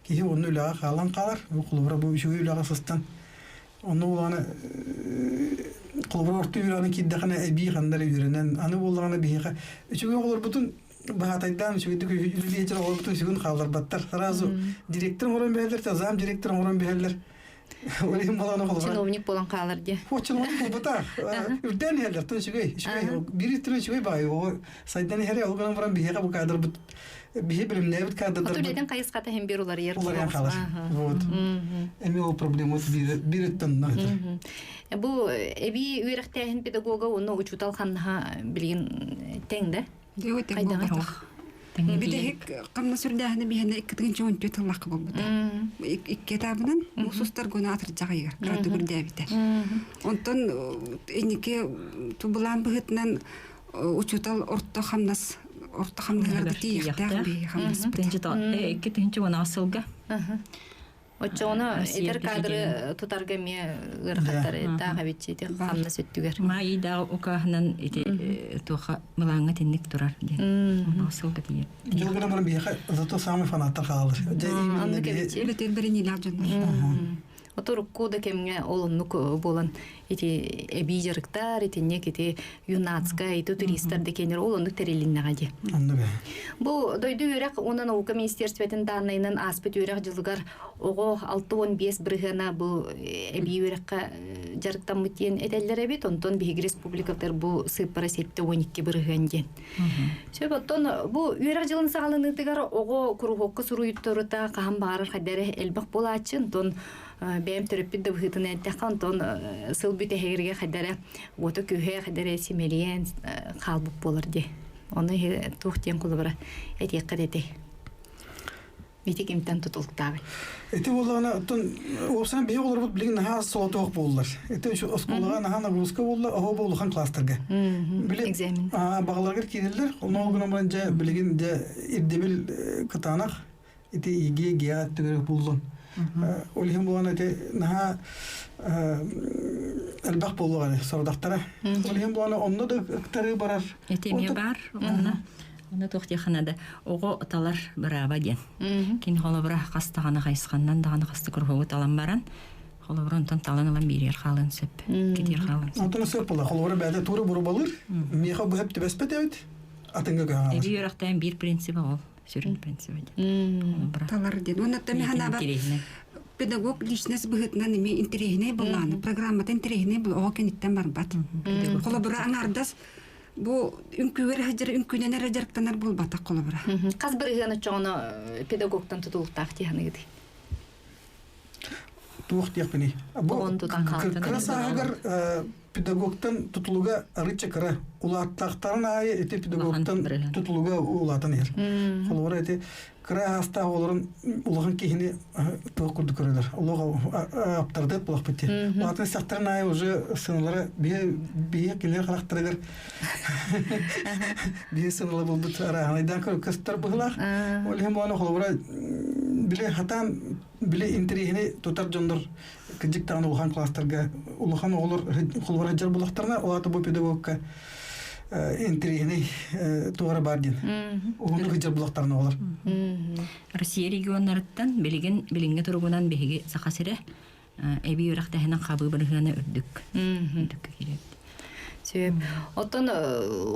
Киһи онно үлэҕэ хаалан хаалар. Бу холобура бу үчүгэй үлэҕэ сыстан онно буоллаҕына холобура орто үөрэҕинэн киирдэхинэ эбии ханна эрэ үөрэнэн аны буоллаҕына биһиэхэ үчүгэй оҕолорбутун баһаатайдаан үчүгэйдик үлэлиэчэр оҕолорбутун сүгүн хаалларбаттар. Сразу директор оҥорон биһэллэр, зам директор оҥорон биһэллэр. Ол иһин буолан холобура Чиновник буолан хаалар диye. О, чиновник буолбатах. Үрдээн иһэллэр, тон үчүгэй, үчүгэй. Биир түрө үчүгэй баайы, оҕо сайдан иһэрэ, ол гынан баран биһиэхэ бу кадрбыт биһи билимнээбит кадрдарбыт Үлэтин хайысхата иһин бир уларыйар. Уларыйан хаалар. Вот. Эми ол проблема биир өттөн Бу эбии үөрэхтээһин педагога уонна учуутал хамнаһа билигин тэҥ да? Диэҕи тэҥ буолбатах. Бүтэһик хамнас үрдээһинэ биһиэнэ иккитин чоҥ тыллахха буолбута. Икки этабынан муус устар гуна атырдьах ыйыгар кыратык үрдээбитэ. Онтон инники тубулаан быһыытынан учуутал орто хамнас орто хамнаһыгар тиийиэхтээх биһиги хамнаспыт. 2010 сылга Оччоҕуна эдэр кадры тутарга эмиэ ыарахаттары таах эбитчи ити хамнас өттүгэр. Маайыйдааҕы укааһынан ити туоха мылааҥҥа тинник турар диэн. Онно сылга тиийэр. Дьыл гынан баран биһиэхэ зато самый фанаттар хаалар. Дьэ именно биһи Үлэтигэр бэриниилээх дьоннор. Оторукку да кэмҥэ ол оннук буолан ити эбии дьарыктар, итинник ити юнацкай, ити туристар да киэнэр ол оннук тэрилиннэҕэ дии. Оннук ээ. Бу дойду үөрэх уонна наука министерствотын дааннайынан ааспыт үөрэх дьылыгар оҕо 65 бырыһыана бу эбии үөрэххэ дьарыктаммыт диэн этэллэр эбит. Онтон биһиги республикатар бу сыыппара 72 бырыһыан диэн. Сөп, оттон бу үөрэх дьылын саҕаланыытыгар оҕо куруһуокка суруйутторута хаһан баҕарар хайдары элбэх буолааччы, онтон бэйэм төрөппүт да быһыытынан эттэххэ, онтон сыл бүтэһигиргэ хайдары уота күһэ хайдары симэлийэн хаалбыт буолар дии. Ону туох диэн холобура этиэххэ этэй? Ити кимтэн тутулуктаабый? Ити буоллаҕына, оттон уопсайынан биһиги оҕолорбут билигин наһаа солотоох буоллар. Ити оскуолаҕа наһаа нагрузка буолла, оһо бу улахан класстарга. Били Экзамен. Баҕаларыгар киирэллэр. Онно гынан баран дьэ билигин дьэ ирдэбил кытаанах. Ити ИГИ, ГИА өттүгэр буллун. Ол иһин буолан ити наһаа элбэх буолуоҕа сорудахтара. Ол иһин буолан онно да ыктарыы барар. Ити эмиэ бар. Онно Онно туох диэххэ наада, оҕо талар бырааба диэн. Кини холобура хас даҕаны хайысханнан даҕаны хас да куруһуогу талан баран, холобура онтон талан ылан биириэр хаалыан сөп, кэтиир хаалыан сөп. Онтон сөп буолла. Холобура бэйэтэ туора бурубалыыр, миэхэ бу сөп түбэспэт эбит, атыҥҥа көһөн Эбии үөрэхтээн биир принцип ол, сүрүн принцип диэн. Талар диэн. Уонна механабар педагог личность быһыытынан эмиэ интэриэһинэй буллааны, программата интэриэһинэй бул оҕо кэнниттэн барбат. Холобура аҥаардас Бу үҥкүүгэр сылдьар үҥкүүнэн эрэ дьарыктанар буолбатах холобура. Хас бырыһыан оччоҕуна педагогтан тутулуктаах дии саныгытый? Туох диэхпиний? Бу кыра сааһыгар педагогтан тутулуга арычча кыра. Улааттахтарын аайы ити педагогтан тутулуга улаатан иһэр. Холобура ити кыра аастаах оҕолорун улахан киһини туох курдук көрөлөр. Олох аптардыат буолахпыт дии. Улаатан истэхтэрин аайы уже сыналара биһи биһи кинилэр харахтарыгар биһи сынала булбут арааһынайдаан көстөр быһылаах. Ол иһин буолан холобура били хатаан били интэриэһини тутар дьоннор кырдьык даҕаны улахан класстарга улахан оҕолор холобура сылдьар буоллахтарына, ол аата бу педагогка интэриэһинэй туора баар диэн. Уһуннук сылдьар буоллахтарына оҕолор. Россия регионнарыттан билигин билиҥҥи туругунан биһиги Саха сирэ эбии үөрэхтээһинин хабыы бырыһыана үрдүк. Үрдүккэ киирэбит. Сөп. Оттон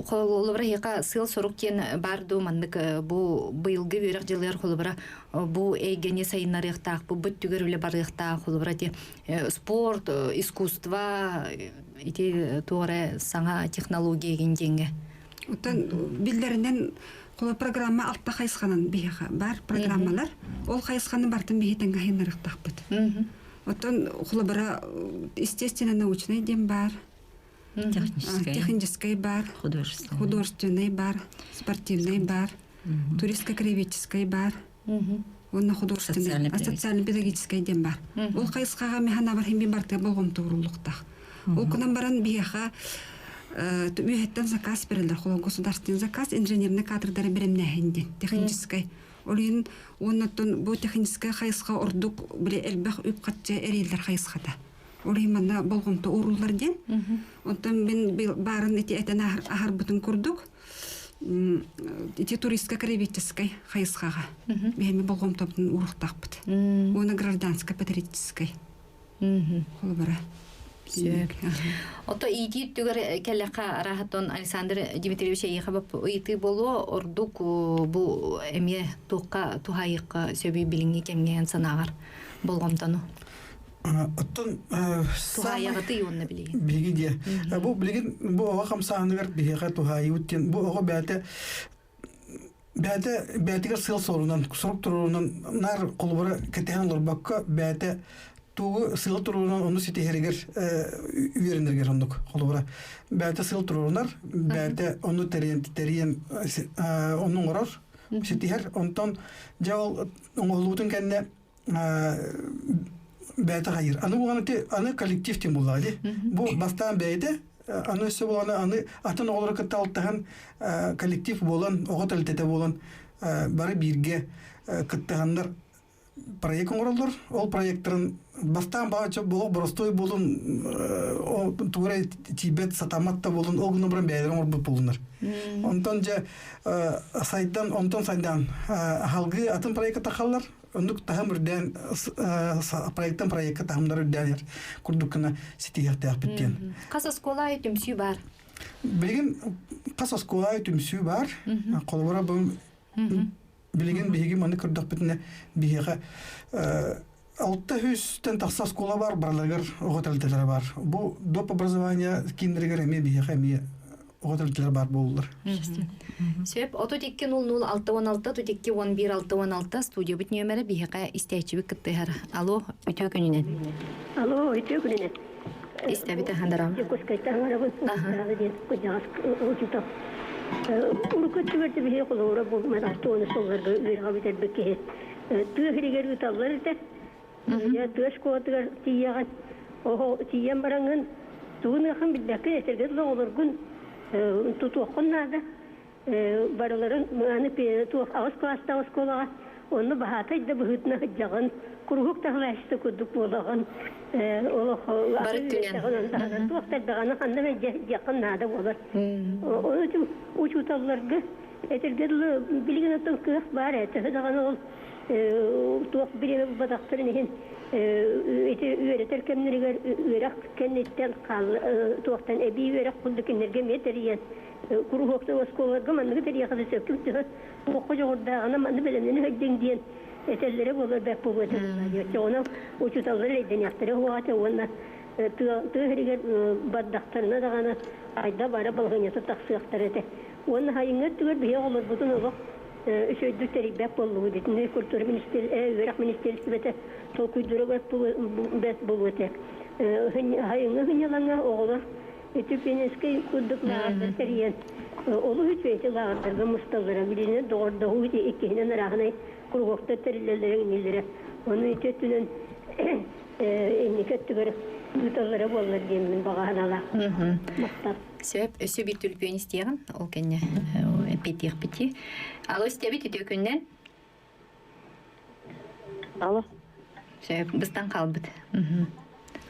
холобура эһиэхэ сыал-сорук диэн баар дуу маннык бу быйылгы үөрэх дьылыгар холобура бу эйгэни сайыннарыахтаахпыт, бу өттүгэр үлэ барыахтаах, холобура ити спорт, искусство ити туох эрэ саҥа технология диэҥҥэ. Оттон биллэринэн холо программа алта хайысханан биһиэхэ бар программалар. Ол хайысханы бартын биһи тэҥҥэ хайыннарыахтаахпыт. Оттон холобура естественно научный диэн бар, Техническэй. Техническэй бар, Художественный. Художественный бар, спортивный бар, туристско-краеведческий бар, уонна художественный, социально-педагогическай диэн бар. Ол хайысхаҕа механабар хим бартыга болҕомто ууруллуохтаах. Ол гынан баран биһиэхэ үөһэттэн заказ береллер, холон государственный заказ инженерный кадрдары беремнээһин диэн техническай. Ол иһин уоннаттан бу техническай хайысха ордук били элбэх үп-харчы эриэллэр хайысхата. Ол иһин манна болҕомто ууруллар диэн. Онтон мин баарын ити этэн аһарбытым курдук ити туристско-краеведческой хайысхаҕа биһиэми болҕомтобутун уурухтаахпыт. Уонна гражданско-патриотическай. Холобура. Сөп. Ото иитии түгэр кэлэхэ араһатон Александр Дмитриевич эйиэхэ ыйытыы болуо ордук бу эмиэ туохха туһайыкка сөбүй билиҥҥи кэмҥэ санааҕар болҕомтону. Оттон туһаайаҕытый уонна билигин. Биһиги диэ. Бу билигин бу оҕо хамсааһыныгар биһиэхэ туһаайыбыт диэн бу оҕо бэйэтэ бэйэтэ бэйэтигэр сыал суорунан сорук туруорунан наар холобура кэтэһэн олорбокко бэйэтэ тугу сыал туруорунан ону ситиһэригэр үөрэнэригэр оннук холобура бэйэтэ сыал туруорунар бэйэтэ ону тэрийэн тэрийэн ону оҥорор ситиһэр онтон дьэ ол оҥоһуллубутун кэннэ бэйэтэ хайыр. Аны буолан аны коллектив тем буллаҕа дии. Бу бастаан бэйэтэ, аны өссө буолан аны атын оҕолору кытта алтыһан коллектив буолан, оҕо тэрилтэтэ буолан бары бииргэ кыттыһаннар проект оҥороллор. Ол проекттарын бастаан баҕа болох боростуой буолун тугу эрэ тиийбэт сатаммат да буолун ол гынан баран бэйэлэрин оҥорбут буолуннар. Онтон дьэ сайдан онтон сайдан аһалгыы атын проекка тахаллар. Оннук таһым үрдээн проекттан проекка таһымнар үрдээн курдук гына ситиһиэхтээхпит диэн. Хас оскуола түмсүү бар? Билигин хас оскуола түмсүү бар. Холобура бу билигин биһиги маны көрдөхпүтүнэ биһиэхэ 600-тэн тахса оскуола бар, барыларыгар оҕо тэрилтэлэрэ бар. Бу доп образование кииннэригэр эмиэ биһиэхэ эмиэ оҕо тэрилтэлэрэ бар буоллулар. Сөп. 32 00 616 32 11 616 студиябыт нүөмэрэ биһиэхэ истээччибит кыттыһар. Алло, үтүө күнүнэн. Алло, үтүө күнүнэн. Истэбит аһандарам. Дьокуускайтан аҥарабын. Диэн кырдьаҕас учуутал. Урукку өттүгэр биһиги холобура буолмат 60 сылларга үөрэҕи бүтэрбит киһи тыа сиригэр ыыталлар этэ. Тыа школатыгар тиийэҕин, оһо тиийэн бараҥҥын тугун ыахан билбэккин этэргэ дылы оҕолоргун тутуоххун наада. Барыларын аны туох аҕыс кылаастаах оскуолаҕа онно баһаатай да быһыытынан сылдьаҕын, куруһук таһылааччыта курдук буолаҕын, олох Барыт туох да элбэҕини ханна эмэ дьиэххин наада буолар. Ону учууталларга этэргэ дылы билигин оттон кыах баар ээ, төһө даҕаны ол туох бириэмэ булбатахтарын иһин ити үөрэтэр кэмнэригэр үөрэх кэнниттэн туохтан эбии үөрэх курдук кинилэргэ эмиэ тэрийэн куруһуоктар оскуолаларга манныгы тэрийэххэ сөпкө төһө туохха дьоҕурдааҕына манны бэлэмнэнэ сылдьыҥ диэн этэллэрэ буолар бэрт буолуо этэ оччоҕуна учууталлар эрэйдэниэхтэрэ суоҕа этэ уонна тыа тыа сиригэр бардахтарына даҕаны айда бара балаһыанньата тахсыахтара этэ уонна сайыҥҥы өттүгэр биһиги оҕолорбутун олох үчүгэйдик тэрийбэт буоллубут итини культура министр үөрэх министиэристибэтэ толкуйдуура бэрт буолуо этэ сайыҥҥы сынньалаҥҥа оҕолор Ити Пенинскэй курдук лааҕырдар тэрийэн, олус үчүгэй ити лааҕырдарга мусталлара. Билигин доҕордоһуу ити иккиһинэн арааһынай кругоктар тэриллэллэрэ иннилэрэ. Ону ити өттүнэн инники өттүгэр ыыталлара буоллар диэммин баҕа санаалаахпын. Махтал. Сөп, өссө биир түлпүөн истиэҕин, ол кэннэ эппиэттиэхпит. Алло, истэбит үтүө күннэн. Алло. Сөп, быстан хаалбыт.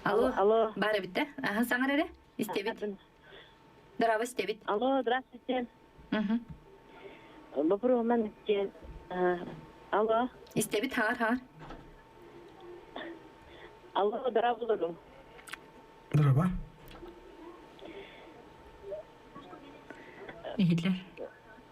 Алло. Алло. Бар эбит да? Аха, саҥар эрэ. Истэбит. Здорово, истэбит. Алло, здравствуйте. Вопрос Алло. Истэбит, хаҕар, хаҕар. Алло, здравствуйте. Здорово. Иһиллэр.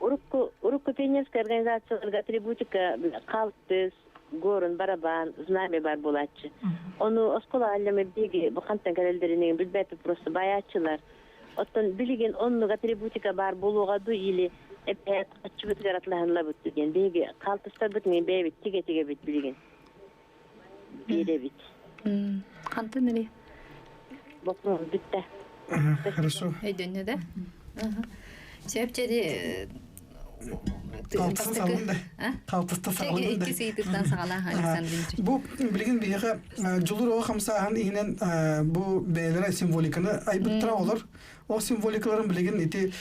Урукку урукку пионерская организацияларга атрибутика халтыс, горун, барабан, знамя бар буолааччы. Ону оскуола аллама биги бу хантан кэлэллэрин билбэппит просто баайааччылар. Оттон билигин оннук атрибутика баар буолуоҕа дуу или эбээт аччыбытыгар атлаһынлабыт диэн биһиги хаалтыстарбыт мин бэйэбит тигэ-тигэбит билигин биэрэбит. Хантан эри? Боппуруос бүттэ. Хорошо. Өйдөннө да? Сөп чэди Халтыста салын да. Халтыста салын да. Икки сыйтыттан саҕалаах Александр Ильич. Бу билигин биһиэхэ дьулур оҕо хамсааһын иһинэн бу бэйэлэрэ символиканы айбыттара олор. Ол символикаларын билигин ити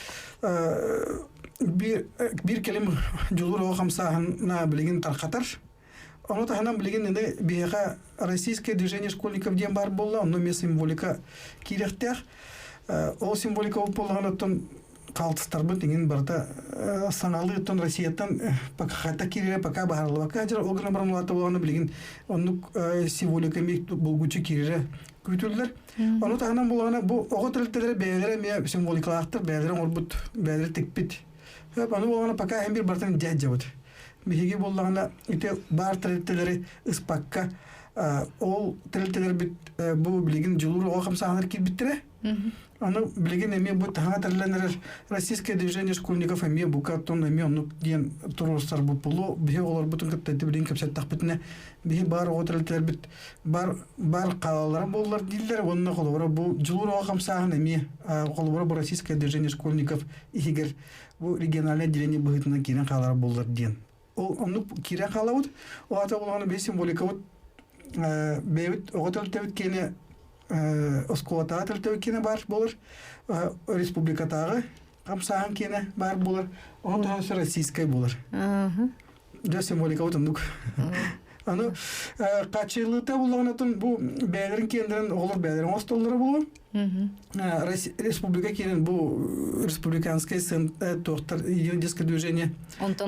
биир кэлим дьулур оҕо хамсааһына билигин тархатар. Ону таһынан билигин ини биһиэхэ Российское движение школьников диэн баар буолла, онно эмиэ символика киириэхтээх. Ол символика ол буоллаҕына оттон хаалтыстарбыт иҥин барыта саҥалыы оттон Россияттан пока хата киирэрэ пока баһарыллыбакка сылдьар. Ол гынан баран улаата буоллаҕына билигин оннук символика эмиэ булгуччу киирэрэ күүтүллэр. Ону таһынан буоллаҕына бу оҕо тэрилтэлэрэ бэйэлэрэ эмиэ символикалаахтар, бэйэлэрэ оҥорбут, бэйэлэрэ тикпит. Ону буоллаҕына пока иһин бир барытын дьэ дьабыт. Биһиги буоллаҕына ити баар тэрилтэлэри ыспакка ол тэрилтэлэрбит бу билигин дьулуур оҕо хамсааһынар киирбиттэрэ. Аны билигин эмиэ бу таһаҥа тэриллэн эрэр Российское движение школьников эмиэ бука тон эмиэ оннук диэн туруорсар бу биһи оҕолорбутун кытта ити билигин кэпсэттэхпитинэ биһи баар оҕо тэрилтэлэрбит бар бар хаалалара буоллар дииллэр уонна холобура бу дьулуур оҕо хамсааһын эмиэ холобура бу Российское движение школьников иһигэр бу региональное отделение быһыытынан киирэн хаалара буоллар диэн. Ол оннук киирэн хаалабыт. Ол аата булаҕына биһи символикабыт бэйэбит оҕо төрүттэбит киэнэ оскуолатааҕы төрүттэбит киэнэ баар буолар, республикатааҕы хамсааһын киэнэ баар буолар, ону таһынан российскай буолар. Дьэ символикабыт оннук. Аны хааччыйыллыыта буллаҕына бу бэйэлэрин киэннэрин оҕолор бэйэлэрин оҥостоллоро буолуо. Республика киирэн бу республиканскай туохтар юридическое движение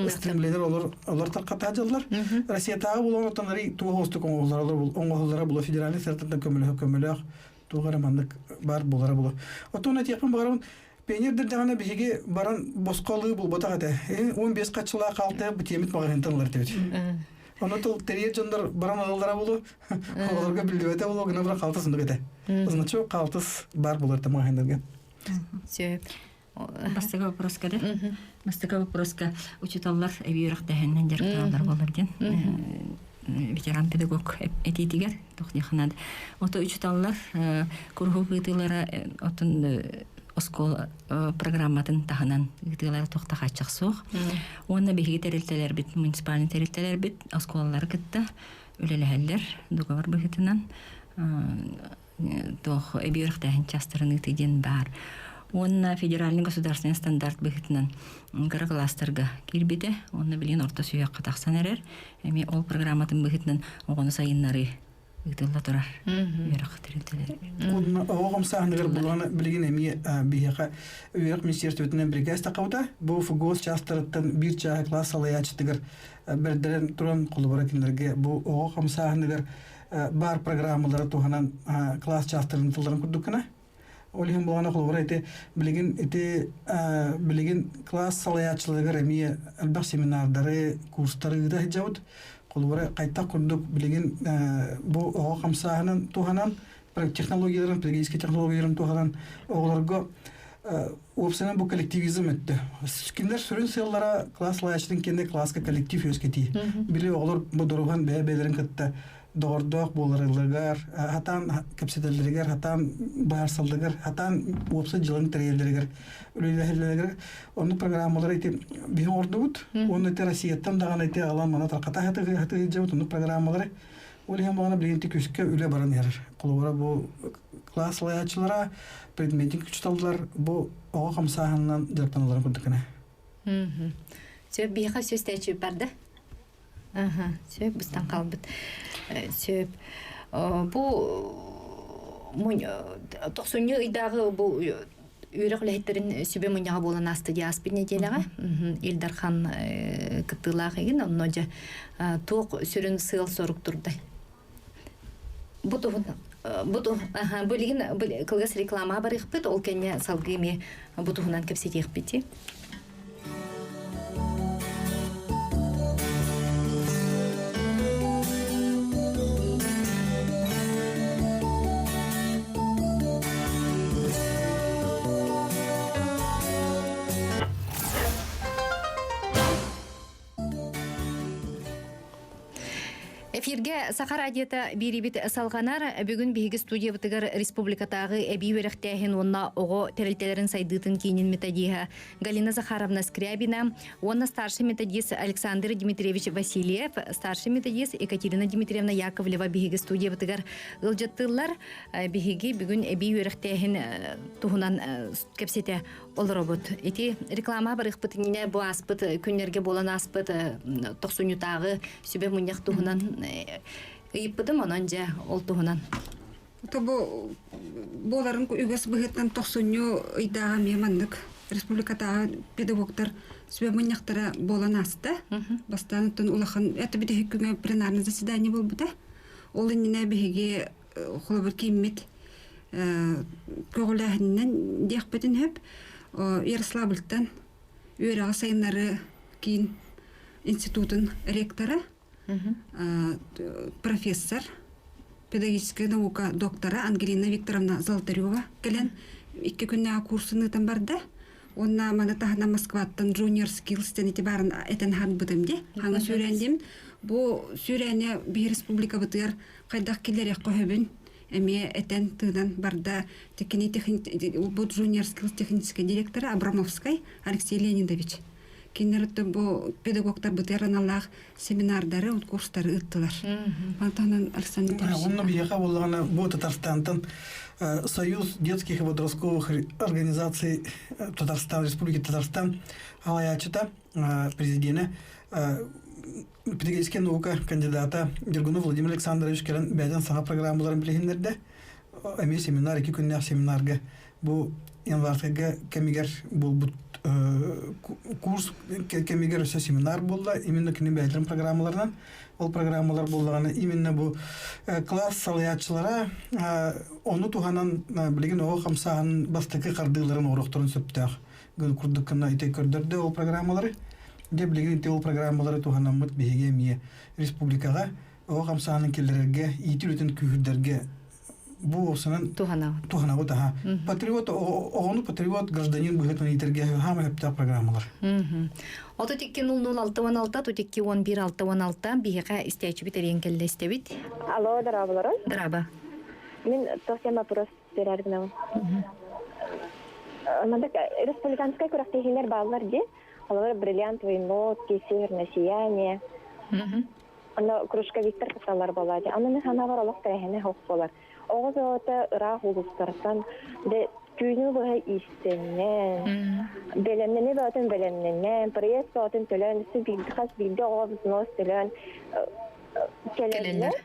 стремление олор олор тарката дьаллар. Россиятааҕы булан оттон ари туох остук оҥоһуллара була федеральный центртан көмөлөөх көмөлөөх туох эрэ маннык баар буолара була. Оттон этиэхпин баҕарабын пионердэр даҕаны биһиги баран босхо ылыы булбатах этэ. 15 хаччылаах хаалта бу тиэмит маҕаһыынтан ылар этибит. Ону тыл тэрийэр дьоннор баран ылаллара буолуо. Оҕолорго биллибэтэ буолуо гына баран хаалтыс оннук этэ. Значок хаалтыс баар буолар этэ маҕаһыыннарга. Сөп. Бастакы вопроска да? Бастакы вопроска учууталлар эбии үөрэхтээһининэн дьарыктаналлар буолар диэн ветеран педагог этиитигэр туох диэххэ наада. Ото учууталлар куруһуок ыытыылара отун оскуола программатын таһынан ыытыылара туох да хааччах суох. Уонна биһиги тэрилтэлэрбит, муниципальнай тэрилтэлэрбит оскуолалары кытта үлэлэһэллэр договор быһыытынан туох эбии үөрэхтээһин чаастарын ыытыы диэн баар. Уонна федеральный государственный стандарт быһыытынан кыра кылаастарга киирбитэ. Уонна билигин орто сүһүөххэ тахсан эрэр. Эмиэ ол программатын быһыытынан оҕону сайыннарыы ыытылла турар үөрэх тэрилтэлэригэр. Оҕо хамсааһыныгар булан билигин эмиэ биһиэхэ үөрэх министерствотынан бирикээс тахабыта. Бу ФГОС чаастарыттан биир чааһы класс салайааччытыгар бэрдэрэн туран холобура кинилэргэ бу оҕо хамсааһыныгар баар программалары туһанан класс чаастарын тылларын курдук гына. Ол иһин буолана холобура ити билигин ити билигин класс салайааччыларыгар эмиэ элбэх семинардары, курстары ыыта сылдьабыт. Холобура хайтах курдук билигин бу оҕо хамсааһынын туһанан технологияларын, педагогическай технологияларын туһанан оҕолорго уопсайынан бу коллективизм өттө. Кинилэр сүрүн сыаллара класс салайааччытын кэннэ класска коллектив үөскэтии. Били оҕолор бу доруһан бэйэ-бэйэлэрин кытта доҕордоох буоларыларыгар, хатаан кэпсэтэллэригэр, хатаан баарсалларыгар, хатаан уопсай дьылын тэрийэллэригэр, үлэлэһэллэригэр оннук программалары ити биһи оҥордубут. Уонна ити Россияттан даҕаны ити аҕалан мана тархата сатыы оннук программалары. Ол иһин баҕана билигин ити күүскэ үлэ баран иһэр. Холобура бу класс салайааччылара, предметник учууталлар бу оҕо хамсааһынынан дьарыктаналларын курдук гына. Сөп биһиэхэ сөз тээчи барда. Аха, сөп быстан хаалбыт. Сөп. Бу тохсунньу ыйдааҕы бу үөрэх үлэһиттэрин сүбэ мунньаҕа буолан ааста дии ааспыт нэдиэлэҕэ. Ил Дархан кыттыылаах игин онно дьэ туох сүрүн сыал-сорук турдай? Бу туһун бу бу билигин кылгас рекламаҕа барыахпыт, ол кэннэ салгыы эмиэ бу туһунан кэпсэтиэхпит. Эфиргэ Саха радиота биэрибит салҕанар. Бүгүн биһиги студиябытыгар республикатааҕы эбии үөрэхтээһин уонна оҕо тэрилтэлэрин сайдыытын киинин методиһа Галина Захаровна Скрябина уонна старший методист Александр Дмитриевич Васильев, старший методист Екатерина Дмитриевна Яковлева биһиги студиябытыгар ыалдьыттыыллар. Биһиги бүгүн эбии үөрэхтээһин туһунан кэпсэтэ олоробут. Ити реклама барыахпыт иннинэ бу ааспыт күннэргэ буолан ааспыт тохсунньутааҕы сүбэ мунньах туһунан ыйыппытым, онон дьэ ол туһунан. То бу буоларын үгэс быһыытынан тохсунньу ыйдааҕы эмиэ маннык республикатааҕы педагогтар сүбэ мунньахтара буолан ааста. Бастаан оттон улахан это бүтэһик күҥэ пленарное заседание буолбута. Ол иннинэ биһиги холобур кииммит көҕүлээһининэн диэхпитин сөп Ярославльтан үөрэҕи сайыннары киин институтун ректора профессор педагогическая наука доктора Ангелина Викторовна Золотарева кэлэн икки күннээҕи курсун ыытан барда. Уонна маны таһынан Москваттан Junior Skills диэн ити баарын этэн аһарбытым дии. Хаҥа сүүрээн диим. Бу сүүрээни биһи республикабытыгар хайдах киллэриэххэ сөбүн эмиэ этэн тыынан барда кини бу Junior Skills техническэй директора Абрамовскай Алексей Леонидович. Кинилэр бу педагогтарбытыгар аналлаах семинардары, курстары ыыттылар. Антонан Александр Онно биһиэхэ буоллаҕына бу Татарстантан Союз детских и подростковых организаций Татарстан, Республики Татарстан алаячыта президенэ педагогическая наука кандидата Дергунов Владимир Александрович кэлэн бэйэтин саҥа программаларын билиһиннэрдэ. Эмиэ семинар, икки күннээх семинарга бу январскайга кэмигэр буолбут курс кэмигэр өссө семинар буолла. Именно кини бэйэлэрин программаларынан. Ол программалар буоллаҕына именно бу класс салайааччылара ону туһанан билигин оҕо хамсааһын бастакы хардыыларын оҥоруохтарын сөптөөх курдук гына ити көрдөрдө ол программалары. Дьэ билигин ити ол программалары туһанаммыт биһиги эмиэ республикаҕа оҕо хамсааһынын киллэрэргэ, иитии үлэтин күүһүрдэргэ бу уопсанан туһанабыт аха. Патриот оҕону патриот гражданин быһыытынан иитэргэ хаама сөптөөх программалар. 32 00 616 32 11 616 биһиэхэ истээччибит эрийэн кэллэ истэбит. Алло, дорооболорун. Дорообо. Мин совсем вопрос берер гынабын. Мандак республиканскай күрэхтэһиилэр бааллар дии. Олор бриллиантовые нотки, северное сияние. Аны кружковиктар кыталар буолаачы. Аны мин санаабар олох тэрээһинэ суох буолар. Оҕо бөҕөтө ыраах улуустартан дэ түүнү быһа иистэннэн, бэлэмнэни бөҕөтүн бэлэмнэнэн, проезд бөҕөтүн төлөөн, хас биирдэ оҕо взнос төлөөн кэлэллэр.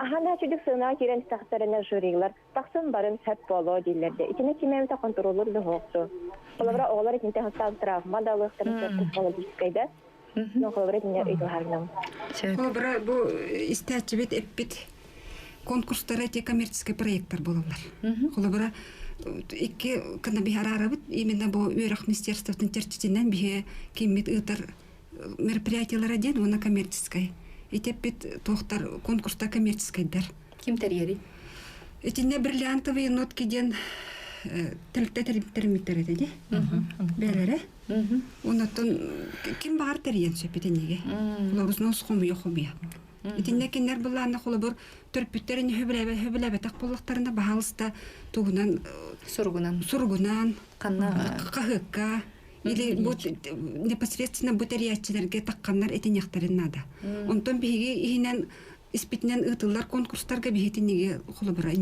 Аһана чүдүк сыана киирэн истэхтэринэ жюрилар тахсан барын сөп буолуо дииллэр де. Итини ким эмитэ контроллуур да суохту. Холобура оҕолор итинтэн хастаан травма да ылыахтарын сөп психологическай да. Ну, холобура итинне ыйыталаһарынам. Холобура бу истээччибит эппит конкурстара те коммерческий проекттар буолаллар. Холобура икки кына биһи араарабыт именно бу үөрэх министерствотын чэрчитинэн биһи киммит ыытар мероприятиялара диэн уонна коммерческай. Итеппит туохтар конкурста коммерческайдар. Ким тэрийэрий? Итиннэ бриллиантовые нотки диэн тэрилтэ тэриммиттэр этэ дии. Бээлэрэ. Оннуттан ким баҕар тэрийэн сөп итиннигэ. Холобур, нос хомуйа-хомуйа. Итиннэ кинилэр былаанна холобур төрөппүттэрин хөбүлээбэтэх буоллахтарына баһаалыста тугунан суругунан суругунан ханна хаһыакка или бу непосредственно бу тэрийээччилэргэ тахханнар этиниэхтэрин наада. Онтон биһиги иһинэн испитинэн ыытыллар конкурстарга биһитиниги холобура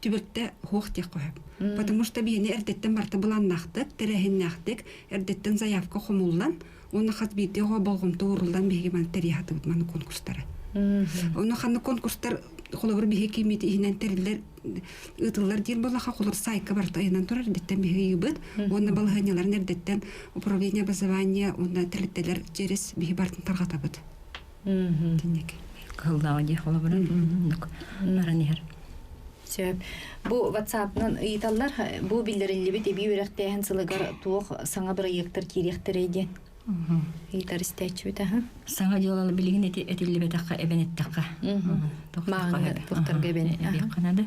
түбэлтэ хуох диэх көһөп. Потому что биһини эрдэттэн барта былааннаахтык, тэрээһиннээхтик, эрдэттэн заявка хомуллан, уонна хас биирдии оҕо болҕомто ууруллан биһиги маны тэрийэ маны конкурстары. Онно ханна конкурстар холобур биһиги киммит иһинэн тэриллэр ыытыллар диир буоллаха холобур сайка барыта ыйанан турар эрдэттэн биһиги ыйыбыт уонна балаһыанньаларын эрдэттэн управление образования уонна тэрилтэлэр через биһи бартын тарҕатабыт. Тинник. Кыһыллааҕы дии холобура баран иһэр. Сөп. Бу WhatsApp-нан ыйыталлар, бу биллэриллибит эбии үөрэхтээһин сылыгар туох саҥа бырайыактар киириэхтэрэй диэн ыйытар истээччибит аха. Саҥа дьыалалы билигин этиллибэтэххэ эбэн эттэххэ. Мааҕыҥҥа туохтарга эбэн. Эбиэххэ наада.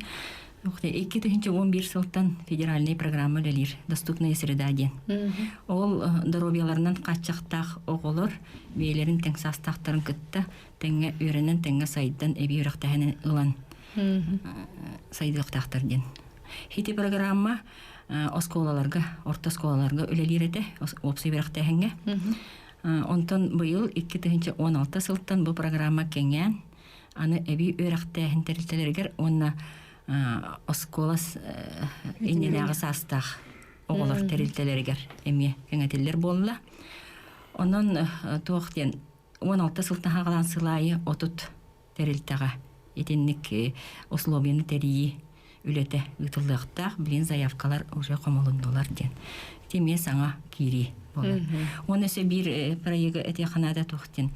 2011 сылтан федеральнай программа үлэлиир «Доступная среда» диэн. Ол доруобуйаларынан хааччахтаах оҕолор бэйэлэрин тэҥ саастаахтарын кытта тэҥҥэ үөрэнэн, тэҥҥэ сайдан, эбии үөрэхтээһин ылан сайдыахтаахтар диэн. Ити программа оскуолаларга, орто оскуолаларга үлэлиир этэ, уопсай үөрэхтээһиҥҥэ. Онтон быйыл 2016 сылтан бу программа кэҥээн, аны эбии үөрэхтээһин тэрилтэлэригэр уонна оскуола иннинээҕи саастаах оҕолор тэрилтэлэригэр эмиэ кэҥэтиллэр буолла. Онон туох диэн 16 сылтан хаалан сыл аайы 30 тэрилтэҕэ итинник условияны тэрийии үлэтэ ыытыллыахтаах. Билин заявкалар уже хомулуннулар диэн. Ити эмиэ саҥа киирии буолар. Уонна өссө биир проегы этиэххэ наада туох диэн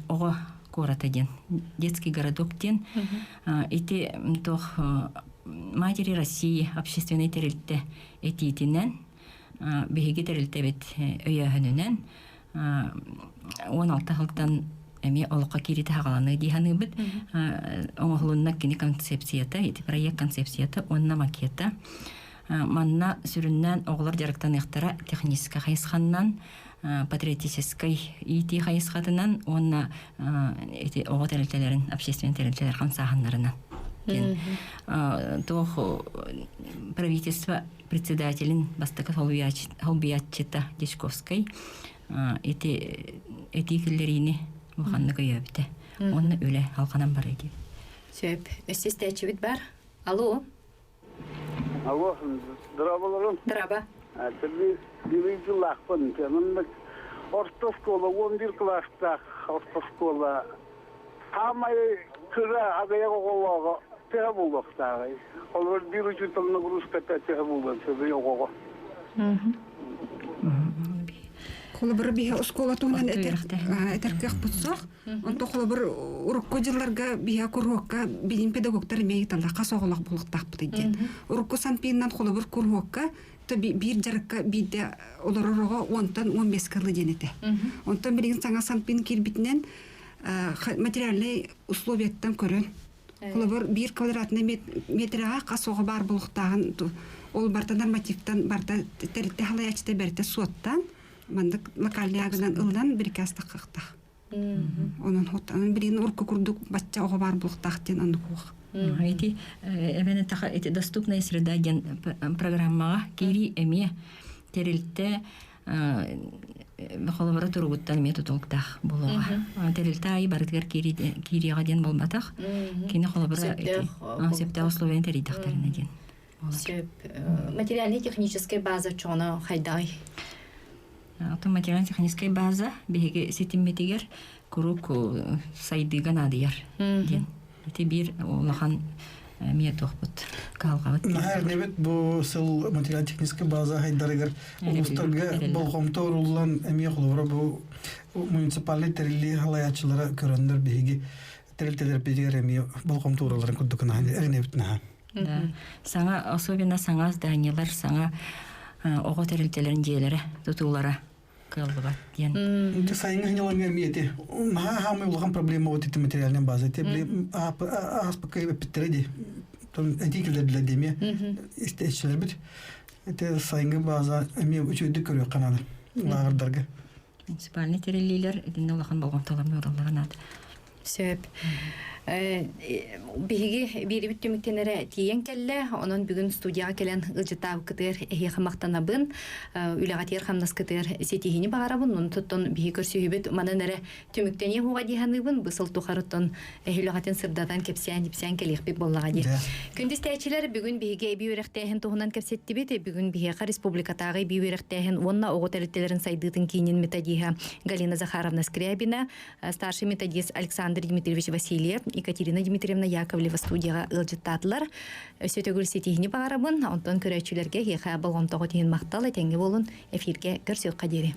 оҕо куората диэн детский городок диэн ити туох Матери России общественнай тэрилтэ этиитинэн биһиги тэрилтэбит өйөөһүнүнэн 16 сылтан эмиэ олоххо кииритэ хаҕаланыы дии саныыбыт. Оҥоһулунна кини концепцията, ити проект концепцията уонна макета. Манна сүрүннээн оҕолор дьарыктаныахтара техническэй хайысханнан, патриотическай иитии хайысхатынан уонна ити оҕо тэрилтэлэрин, общественный тэрилтэлэр хамсааһыннарынан. Туох правительство председателин бастакы солбуйааччыта Дьячковскай ити этии киллэриини улаханнык өйөөбүтэ. Уонна үлэ халҕанан барыы диэн. Сөп. Өссө истээччибит бар. Алло. Алло, здраволорун. Здраво. Биир дьыллаахпын. Орто оскуола, 11 кылаастаах орто оскуола Хаамай кыра аҕыйах оҕолооҕо төһө буолуохтааҕый? Холобур, биир учуутал нагрузката төһө буолуон сөбүй оҕоҕо? Холобур, биһи оскуола туһунан этэр этэр кыахпыт суох. Онто холобур, урукку дьылларга биһи куруһуокка билим педагогтар эмиэ ыйыталлар хас оҕолоох буолуохтаахпытый диэн. Урукку санпиннан холобур куруһуокка биир дьарыкка биирдэ олорор оҕо уонтан 15 ылы диэн этэ. Онтон билигин саҥа санпин киирбитинэн материальнай условияттан көрөн холобур биир квадратный метраҕа хас оҕо баар буолуохтааҕын ол барыта нормативтан барыта тэрилтэ халайааччыта бэртэ суоттаан маннык локальный агынан ылынан бирикээс таххахтах онон онон билигин урукку курдук бачча оҕо баар буолуохтаах диэн оннук уох Ити эбэн этаха ити доступная среда диэн программаҕа киирии эмиэ тэрилтэ холобура туругуттан эмиэ тутулуктаах буолуоҕа. Тэрилтэ аайы барытыгар киириэҕэ диэн буолбатах. Кини холобура сөптөөх условияны тэрийдэхтэринэ диэн. Сөп. Материальнай-техническэй база чоҕоно хайдаҕый? Оттон материально-техническэй база биһиги ситиммитигэр куруук сайдыыга наадыйар диэн. Ити биир улахан эмиэ туохпут кыһалҕабыт. Наһаа эрнэбит бу сыл материально-техническэй база хайдарыгар улуустарга болҕомто уруллан эмиэ холобура бу муниципальнай тэриллии халайааччылара көрөннөр биһиги тэрилтэлэрбитигэр эмиэ болҕомто ууралларын курдук наһаа эрэнэбит наһаа. Да. Саҥа, особенно саҥа зданиелар, саҥа оҕо тэрилтэлэрин дьиэлэрэ, тутуулара кыаллыбат диэн. Дьэ сайыҥҥы сынньалаҥҥа эмиэ ити наһаа хаамай улахан проблема вот ити материальная база ити ааспыкка эппиттэрэ дии этии киллэрдилэр дии эмиэ истээччилэрбит ити сайыҥҥы база эмиэ үчүгэйдик көрүөххэ наада лааҕырдарга муниципальнай тэриллиилэр итиннэ улахан болҕомтолорун уураллара наада Сөп. Биһиги биирибит түмүктэнэрэ тиийэн кэллэ. Онон бүгүн студияҕа кэлэн ыалдьыттаабыккытыгар эһиэхэ махтанабын. Үлэҕитигэр хамнаскытыгар ситиһиини баҕарабын. Онон туттан биһи көрсүһүүбүт манан эрэ түмүктэниэ уоҕа дии саныыбын. Бу сыл тухарыттан эһи үлэҕитин сырдатан кэпсээн-ипсээн кэлиэхпит буоллаҕа дии. Күндү истээччилэр, бүгүн биһиги эбии үөрэхтээһин туһунан кэпсэттибит. Бүгүн биһиэхэ республикатааҕы эбии үөрэхтээһин уонна оҕо тэрилтэлэрин сайдыытын киинин методиһа Галина Захаровна Скрябина, Старший методист Александр Дмитриевич Васильев, Екатерина Дмитриевна Яковлева студияҕа ыалдьыттаатылар. Өссө төгүл ситиһини баҕарабын, онтон көрөөччүлэргэ эһиэхэ болҕомтоҕут иһин махтал, этэҥҥэ буолун, эфиргэ көрсүөххэ диэри.